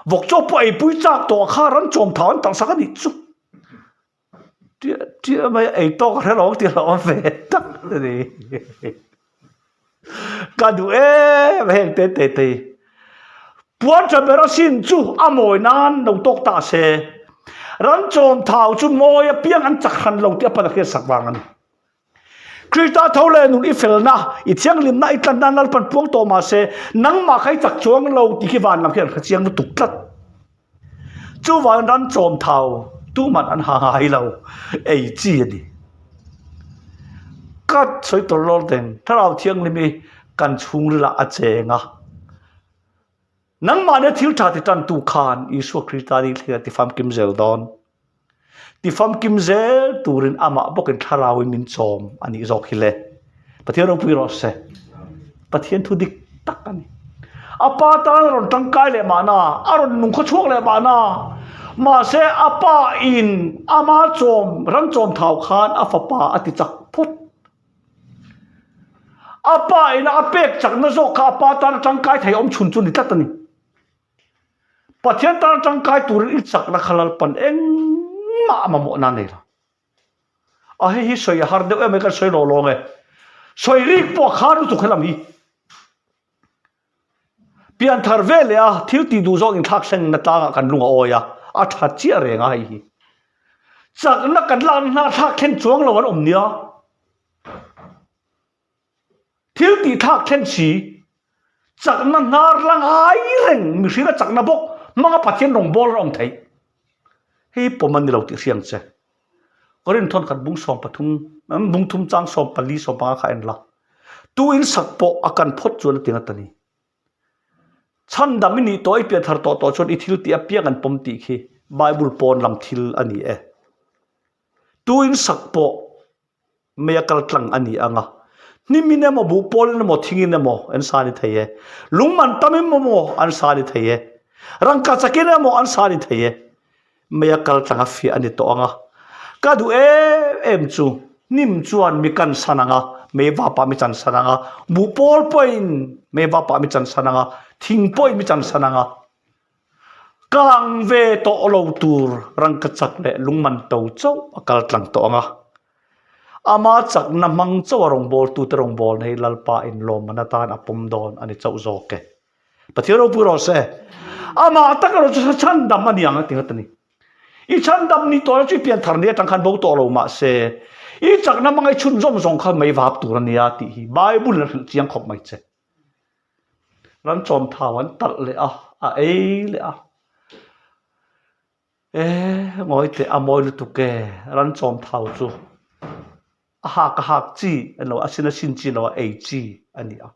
Vawk chaw pawh eipui chak tawh kha ran chawm thau an talh sak a nih chu. Ṭiah ṭiah mai a, ei tawk a hre lo ang tih a lo awm ve tak a ni. Ka duh em heng te te te hi. Puan tha ber a sin chu a mawi nan lo tawk ta se. Ran chawm thau chu mawi apiang an chak hran lo tih a pan a hriatsak vang a ni. Krista tho leh nun i felna, i thianghlimna, i tlanna Lalpan puang tawh mah se, nangmah kha i chak chuang lo tih khi van lam khi an hre chiang lutuk tlat. Chuvangin ran chawm thau tuman an ha ngai lo, ei chi a ni. Ka sawi tawr lawr teng, Thlarau Thianghlim hi kan chhungrilah a cheng a. Nangmahnia thil tha ti tantu khan Isua Krista ni thleng a ti famkim zel dawn. Ti famkim zel turin amah bawkin thlarauin min chawm a nih zawk hi le. Pathian ropui rawh se. Pathian thu dik tak a ni. A pa tan a rawn tangkai leh mahna, a rawn nung khaw chhuak leh mahna. Mahse a pa in ama chawm, ran chawm thau khan a fapa a ti chak phawt. A pa ina a pek chakna zawk kha a pa tana tangkai thei awm chhun chu ni tlat a ni. Pathian tana tangkai turin i chakna kha Lalpan engmah a mamawhna a nei lo. A hei hi sawi a har deuh em mai kan sawi lawh lawng e. Sawi rik pawh a khar lutuk helam hi. Pianthar ve leh a thil tih duh zawk inthlak thlengna tlangah kan lung a awi a, a tha chiah reng a hei hi. Chakna kan lakna hna thlak thleng chuang lo an awm nia. Thil tih thlak thleng si, chakna hnar la ngai reng mihring a chakna bawk hmanga Pathian rawngbâwl an awm theih. Hei pawm a ni lo tih hriang che. Korinth thawn khat bung 13, bung thum chang 14, 15 kha en la. Tu in sak pawh a kan phawt chuan a ti ngat a ni. Chhandam i nih tawh, i pianthar tawh tawh chuan i thil tih apiang an pawm tih khi Bible pawn lam thil a ni e. Tu in sak pawh mei a kal tlang a ni ang a, hnimin emaw, buhpawlin emaw, thingin emaw an sa ni thei e, lungman tamin emaw an sa ni thei e, rangka chakin emaw an sa ni thei e, mei a kal tlang a fiah a ni tawh ang a. Ka duh em em chu hnim chuan mi kan san ang a, mei vapah mi chan san ang a, buhpawl pawhin mei vapah mi chan san ang a, thing pawhin mi chan san ang a. Kang ve tawh lo tur rangka chak leh lungman to chauh a kal tlang tawh ang a. Ama chakna hmang chauh a rawngbawltute rawngbawlna hi Lalpa inlawmman atan a pawm dawn a ni chauh zawk e. Pathian ropui rawh se. Amah tak erawh chu chhandam a ni ang a ti nghat a ni. I chhandam ni tawh lo chu i pianthar ni atang khan bo tawh lo mah se, i chakna hmanga i chhunzawm zawng kha mei vap tur a nia tih hi Bible in a hrilh chiang khawp mai che. Ram chawm thau an talh leh a, a ei leh a. E ngawi teh a mawi lutuk e, ran chawm thau chu a hak a hak chi a ni lo, a sin a sin chi a ni lo a, ei chi a ni a.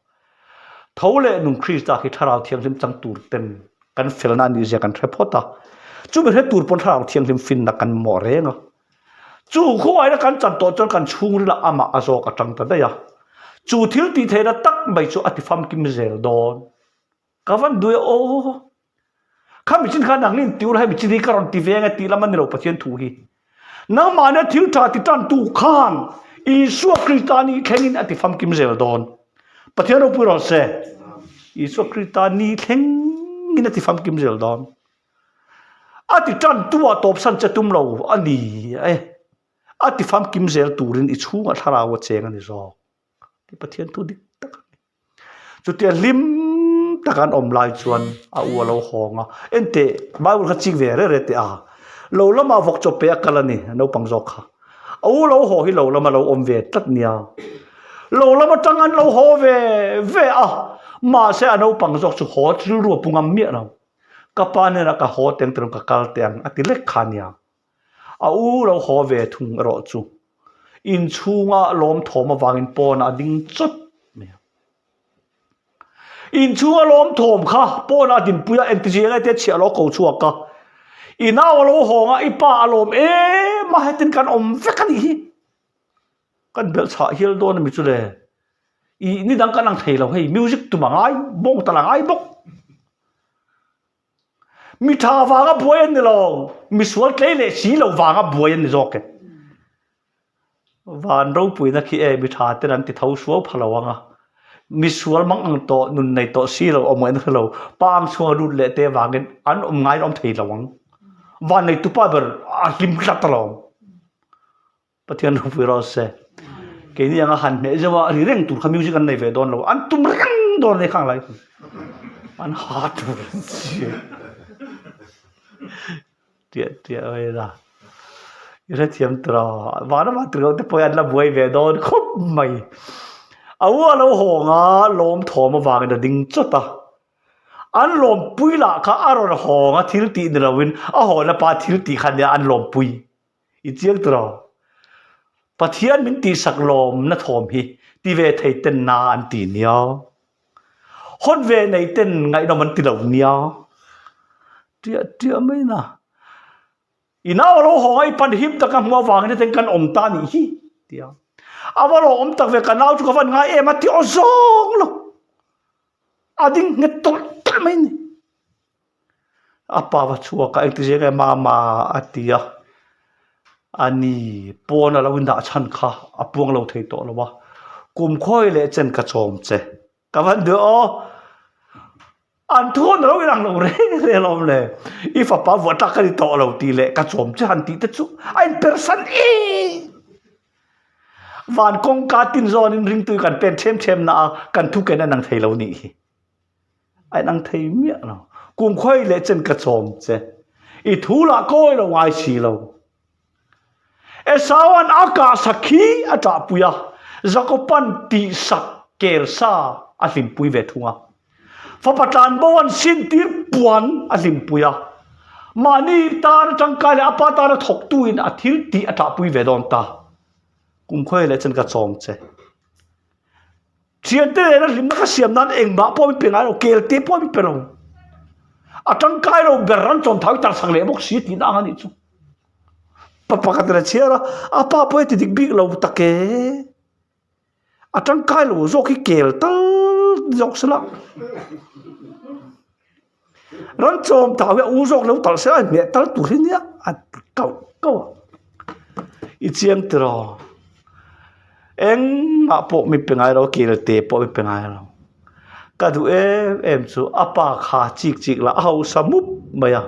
Tho leh nung Krista khi Thlarau Thianghlim chang tur ten kan felna a nih zia kan hre phawt a, chumi hre tur pawn Thlarau Thianghlim finna kan mamawh reng a. Chu khuaina kan chan tawh chuan kan chhungrilah amah a zawk a tang ta daih a. Chu thil tih theihna tak mai chu a ti famkim zel dawn. Ka van duai aw. Kha michin kha nang in ti ula hei michin hi ka rawn ti ve ang e tih lam a ni lo Pathian thu hi. Nangmahnia thil tha ti tantu khan Isua Krista ni thlengin a ti famkim zel dawn. Pathian ropui rawh se. Isua Krista ni thlengin a ti famkim zel dawn. A ti tantu ah tawpsan che tum lo a ni e. A ti famkim zel turin i chhungah thlarau a cheng a ni zawk. Ti Pathian thu dik tak a ni. Chutia hlim taka an awm lai chuan a u a lo hawng a, Enteh, Bible kha chik ve reh reh teh a. Lo lamah vawk chaw pe a kal a ni, naupang zawk kha. A u lo haw hi lo lama lo awm ve tlat nia. Lo lam atang an lo haw ve ve a, mahse a naupang zawk chu haw rilru a pu ngam miah lo. Ka pa hnenah ka haw teng tawh ka kal teh ang a ti lek kha nia. A u lo haw ve thung erawh chu inchhunga lawm thawm avangin pawnah a ding chawt mai a. Inchhunga lawm thawm kha pawnah a dinpui a, engti zia nge tia chhiah lo ko chhuak a. I nau a lo hawng a, i pa a lawm em a, hetin kan awm vek a nih hi. Kan belh chhah hial dawn a mi chu le. I nidang kan ang thei lo hei, music tum a ngai, bawng tal a ngai bawk. Mi tha vanga buai an ni lo, mi sual tlei leh si lo vanga buai an ni zawk e. Van ropuina khi e mi tha ten an ti tho suau pha lo ang a. Mi sual mang ang tawh, nun nei tawh si lo awm ngaihna hre lo, pa ang chhunga lut leh te vangin an awm ngaiin awm thei lo ang. Van nei tupa ber a hlim tlat alawm. Pathian ropui rawh se. Keini anga han hmeh zeuh a, ri reng tur kha music an nei ve dawn lo. An tum reng dawn a ni khang lai. An ha tur an chiah tiah tiah mai a. I hrethiam tur a, vana vah tur loh te pawh hi an la buai ve dawn khawp mai. A u a lo hawng a, lawm thawm avangin a ding chawt a. An lawmpui lah kha a rawn hawng a thil tih ni loin a hawn a pa thil tih kha nia an lawmpui. I chiang tur aw. Pathian min tihsak lawmna thawm hi ti ve thei ten na an ti nia. Hawn ve nei ten ngaihnawm an ti lo nia. Tiah tiah mai na. I nau a lo hawng a i pan him tak a hmuh avangin hetiang kan awm ta nih hi tia. A va lo awm tak ve ka nau chu ka van ngai em a ti aw zawng lo. A ding nghet tawlh tawlh mai ni. A pa va chhuak a engti zeng nge mama a ti a. A ni pawn a lo indah chhan kha a puang lo thei tawh lo a. Kum khawi leh chen ka chawm che. Ka van duh aw. An thu an lo inang lo reng reng alawm le. I fapa vuah tlak ka ni tawh lo tih leh ka chawm che han tih te chu a inpersan em. Van kawngka tin zawnin ringtui kan pen them them na a kan thu ken a inang thei lo nih hi. A inang thei miah lo. Kum khawi leh chen ka chawm che. I thu lah kawi lo ngai si lo. Esaua'n a kah sak khi a ṭahpui a, Jakoba'n tihsak kel sa a hlimpui ve thung a. Fapa tlanboa'n sintir puan a hlimpui a, mahni tana ṭangkai leh a pa tana thawktuin a thil tih a ṭahpui ve dawn ta. Kumkhawi leh chuan ka chawm che. Thiante nena hlimna ka siam nan engmah pawh min pe ngai lo, kelte pawh min pe lo. A tangkai lo ber ran chawm thau i tarsak leh bawk si tihna ang a nih chu. Pa pakhat in a chhiar a, a pa pawh hi ti dik bik lo tak e. A tangkai lo zawk hi kel tal zawk sela. Ran chawm thau hi a u zawk lo talh se a hmeh tal tur hi nia a ti kauh kauh a. I chiang tiraw? Engmah pawh mi pe ngai lo, kelte pawh mi pe ngai lo. Ka duh em em chu a pa kha chik chik lah a hausa mup mai a.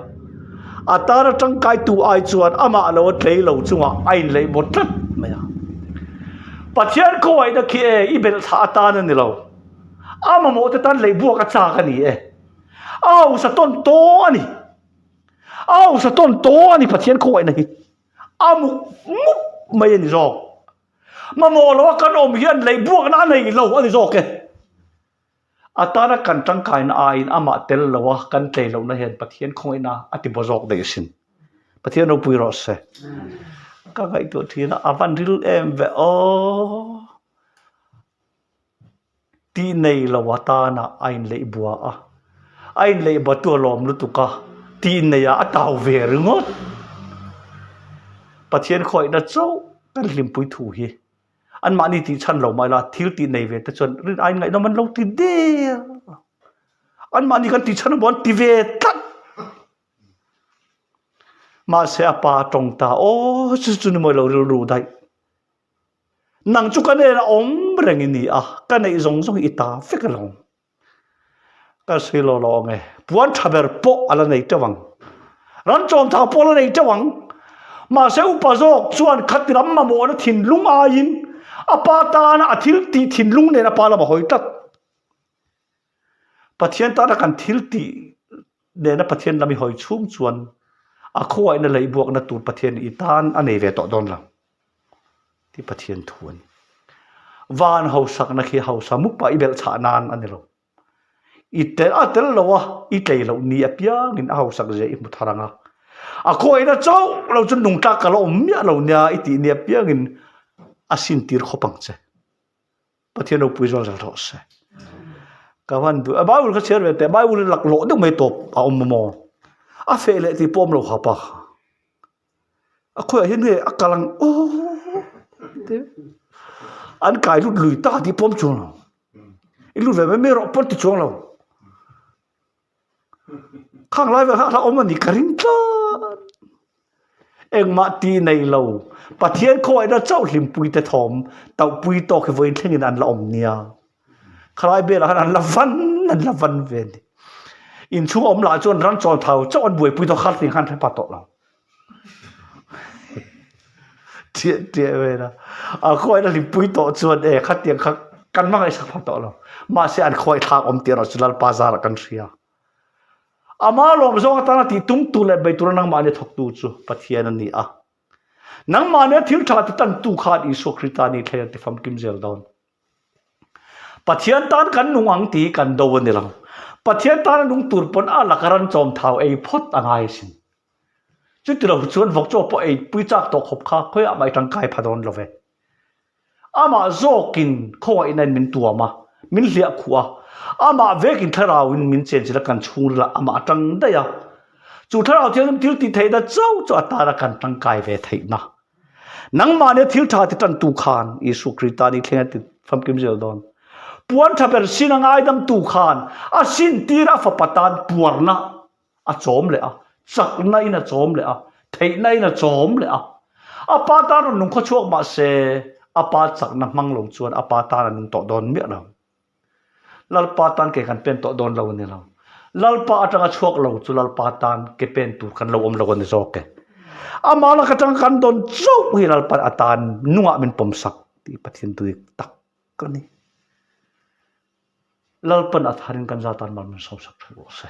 A tana tangkai tu ai chuan amah lo a tlei lo chungah a inleih baw tlat mai a. Pathian khawngaihna khi e i belh thlah atan a ni lo. A mamawh te tan leihbuak a chak a ni e. A hausa tawn tawh a ni. A hausa tawn tawh a ni Pathian khawngaihna hi. A muk mup mai a ni zawk. Mamawh lo a kan awm hian leihbuakna a nei lo a ni zawk e. A tana kan tangkaina aiin amah tel lo a kan tlei lohna hian Pathian khawngaihna a ti baw zawk daih asin. Pathian ropui rawh se. Ka ngaihtuah thin a, a van ril em ve aw. Tih nei lo atana a inleih bua a, a inleih bua tu a lawm lutuk a, tih neiah a tau ve ringawt. Pathian khawiahna chauh kan hlimpui thu hi anmahni tih chhan lo mai la, thil tih nei ve te chuan rin aiin ngaihnawm an lo ti der a, anmahni kan tih chhan emaw an ti ve tlat. Mahse a pa a tawng ta, aw chu chu ni mawi lo rilru daih. Nang chu ka nena awm reng i ni a, ka neih zawng zawng hi i ta vek alawm. Ka sawi lo lo ang e, puan tha ber pawh a la nei teuh ang. Ran chawm thau pawh a la nei teuh ang. Mahse upa zawk chuan khati lam mamawhna thinlung aiin a pa tana a thil tih thinlung nen a pa lam a hawi tlat. Pathian tana kan thil tih nena Pathian lam i hawi chhung chuan a khawngaihna leihbuakna tur Pathian i tan a nei ve tawh dawn lo. Tih Pathian thu a ni. Van hausakna khi hausa mup a i belh chhah nan a ni lo. I tel a tel lo a, i tlei loh ni apiangin a hausak zia i hmu thar ang a. A khawiahna chauh lo chu nungtlak ka la awm miah lo nia i tih ni apiangin a sintir khawp ang che. Pathian ropui zawng zel rawh se. Ka van duh a Bible ka chhiar ve teh Bible hi laklawh deuh mai tawp a awm maw? A feh leh tih pawh awm lo ha pa kha. A khawiah hian nge a kal ang aw te an kai lut lui ta tih pawm chuang lo. I lut ve mai mai rawh pawn ti chuang lo. Khang lai vel kha a la awm a ni ka ring tlat. Engmah tih nei lo Pathian khawngaihna chauh hlimpui te thawm tauhpui tawk hi vawiin thlengin an la awm nia. Khalai velah khan an la van an la van ve a ni. Inchhung awm lah chuan ran chawl thau chauh an buaipui tawh kha tih khan hre pah tawh lo. Chiah chiah vel a, a khawiahna hlimpui tawh chuan e khatiang kha kan hmangaihsak phah tawh lo. Mahse an khawiah thlak awm tih erawh chu Lalpa zarah kan hria. Ama lawm zawng atana tih tum tu leh bei tura nangmahni thawktu chu Pathian a ni a. Nangmahnia thil tha ti tantu khan Isua Krista ni thleng a ti famkim zel dawn. Pathian tan kan nung ang tih hi kan do a ni lo. Pathian tana nung tur pawn a laka ran chawm thau ei phawt a ngai asin. Chuti lo chuan vawk chaw pawh ei pui chak tawh khawp kha khawiah mah i tangkai pha dawn lo ve. Amah zawkin khawngaihna in min tuam a, min hliah khuh a, amah vekin thlarauin min chenchilh a kan chhungril ah amah a tang daih a. Chu thlarau thianghlim thil tih theihna chauh chu a tana kan tangkai ve theihna. Nangmahnia thil tha ti tantu khan Isua Krista ni thleng a ti famkim zel dawn. Puan tha ber sin a ngaidamtu khan a sintir a fapa tan puarna a chawm leh a, chakna in a chawm leh a, theihna in a chawm leh a. A pa tan rawn nung khaw chhuak mah se, a pa chakna hmang lo chuan a pa tan a nung tawh dawn miah lo. Lalpa tan ke kan pen tawh dawn lo a ni lo. Lalpa atanga chhuak lo chu Lalpa tan ke pen tur kan lo awm lo a ni zawk e. Amah lak atanga kan dawn chauh hi Lalpa a tan nungah min pawmsak tih Pathian tui tak a ni. Lalpan a tharin kan zatan mal min sawmsak theuh rawh se.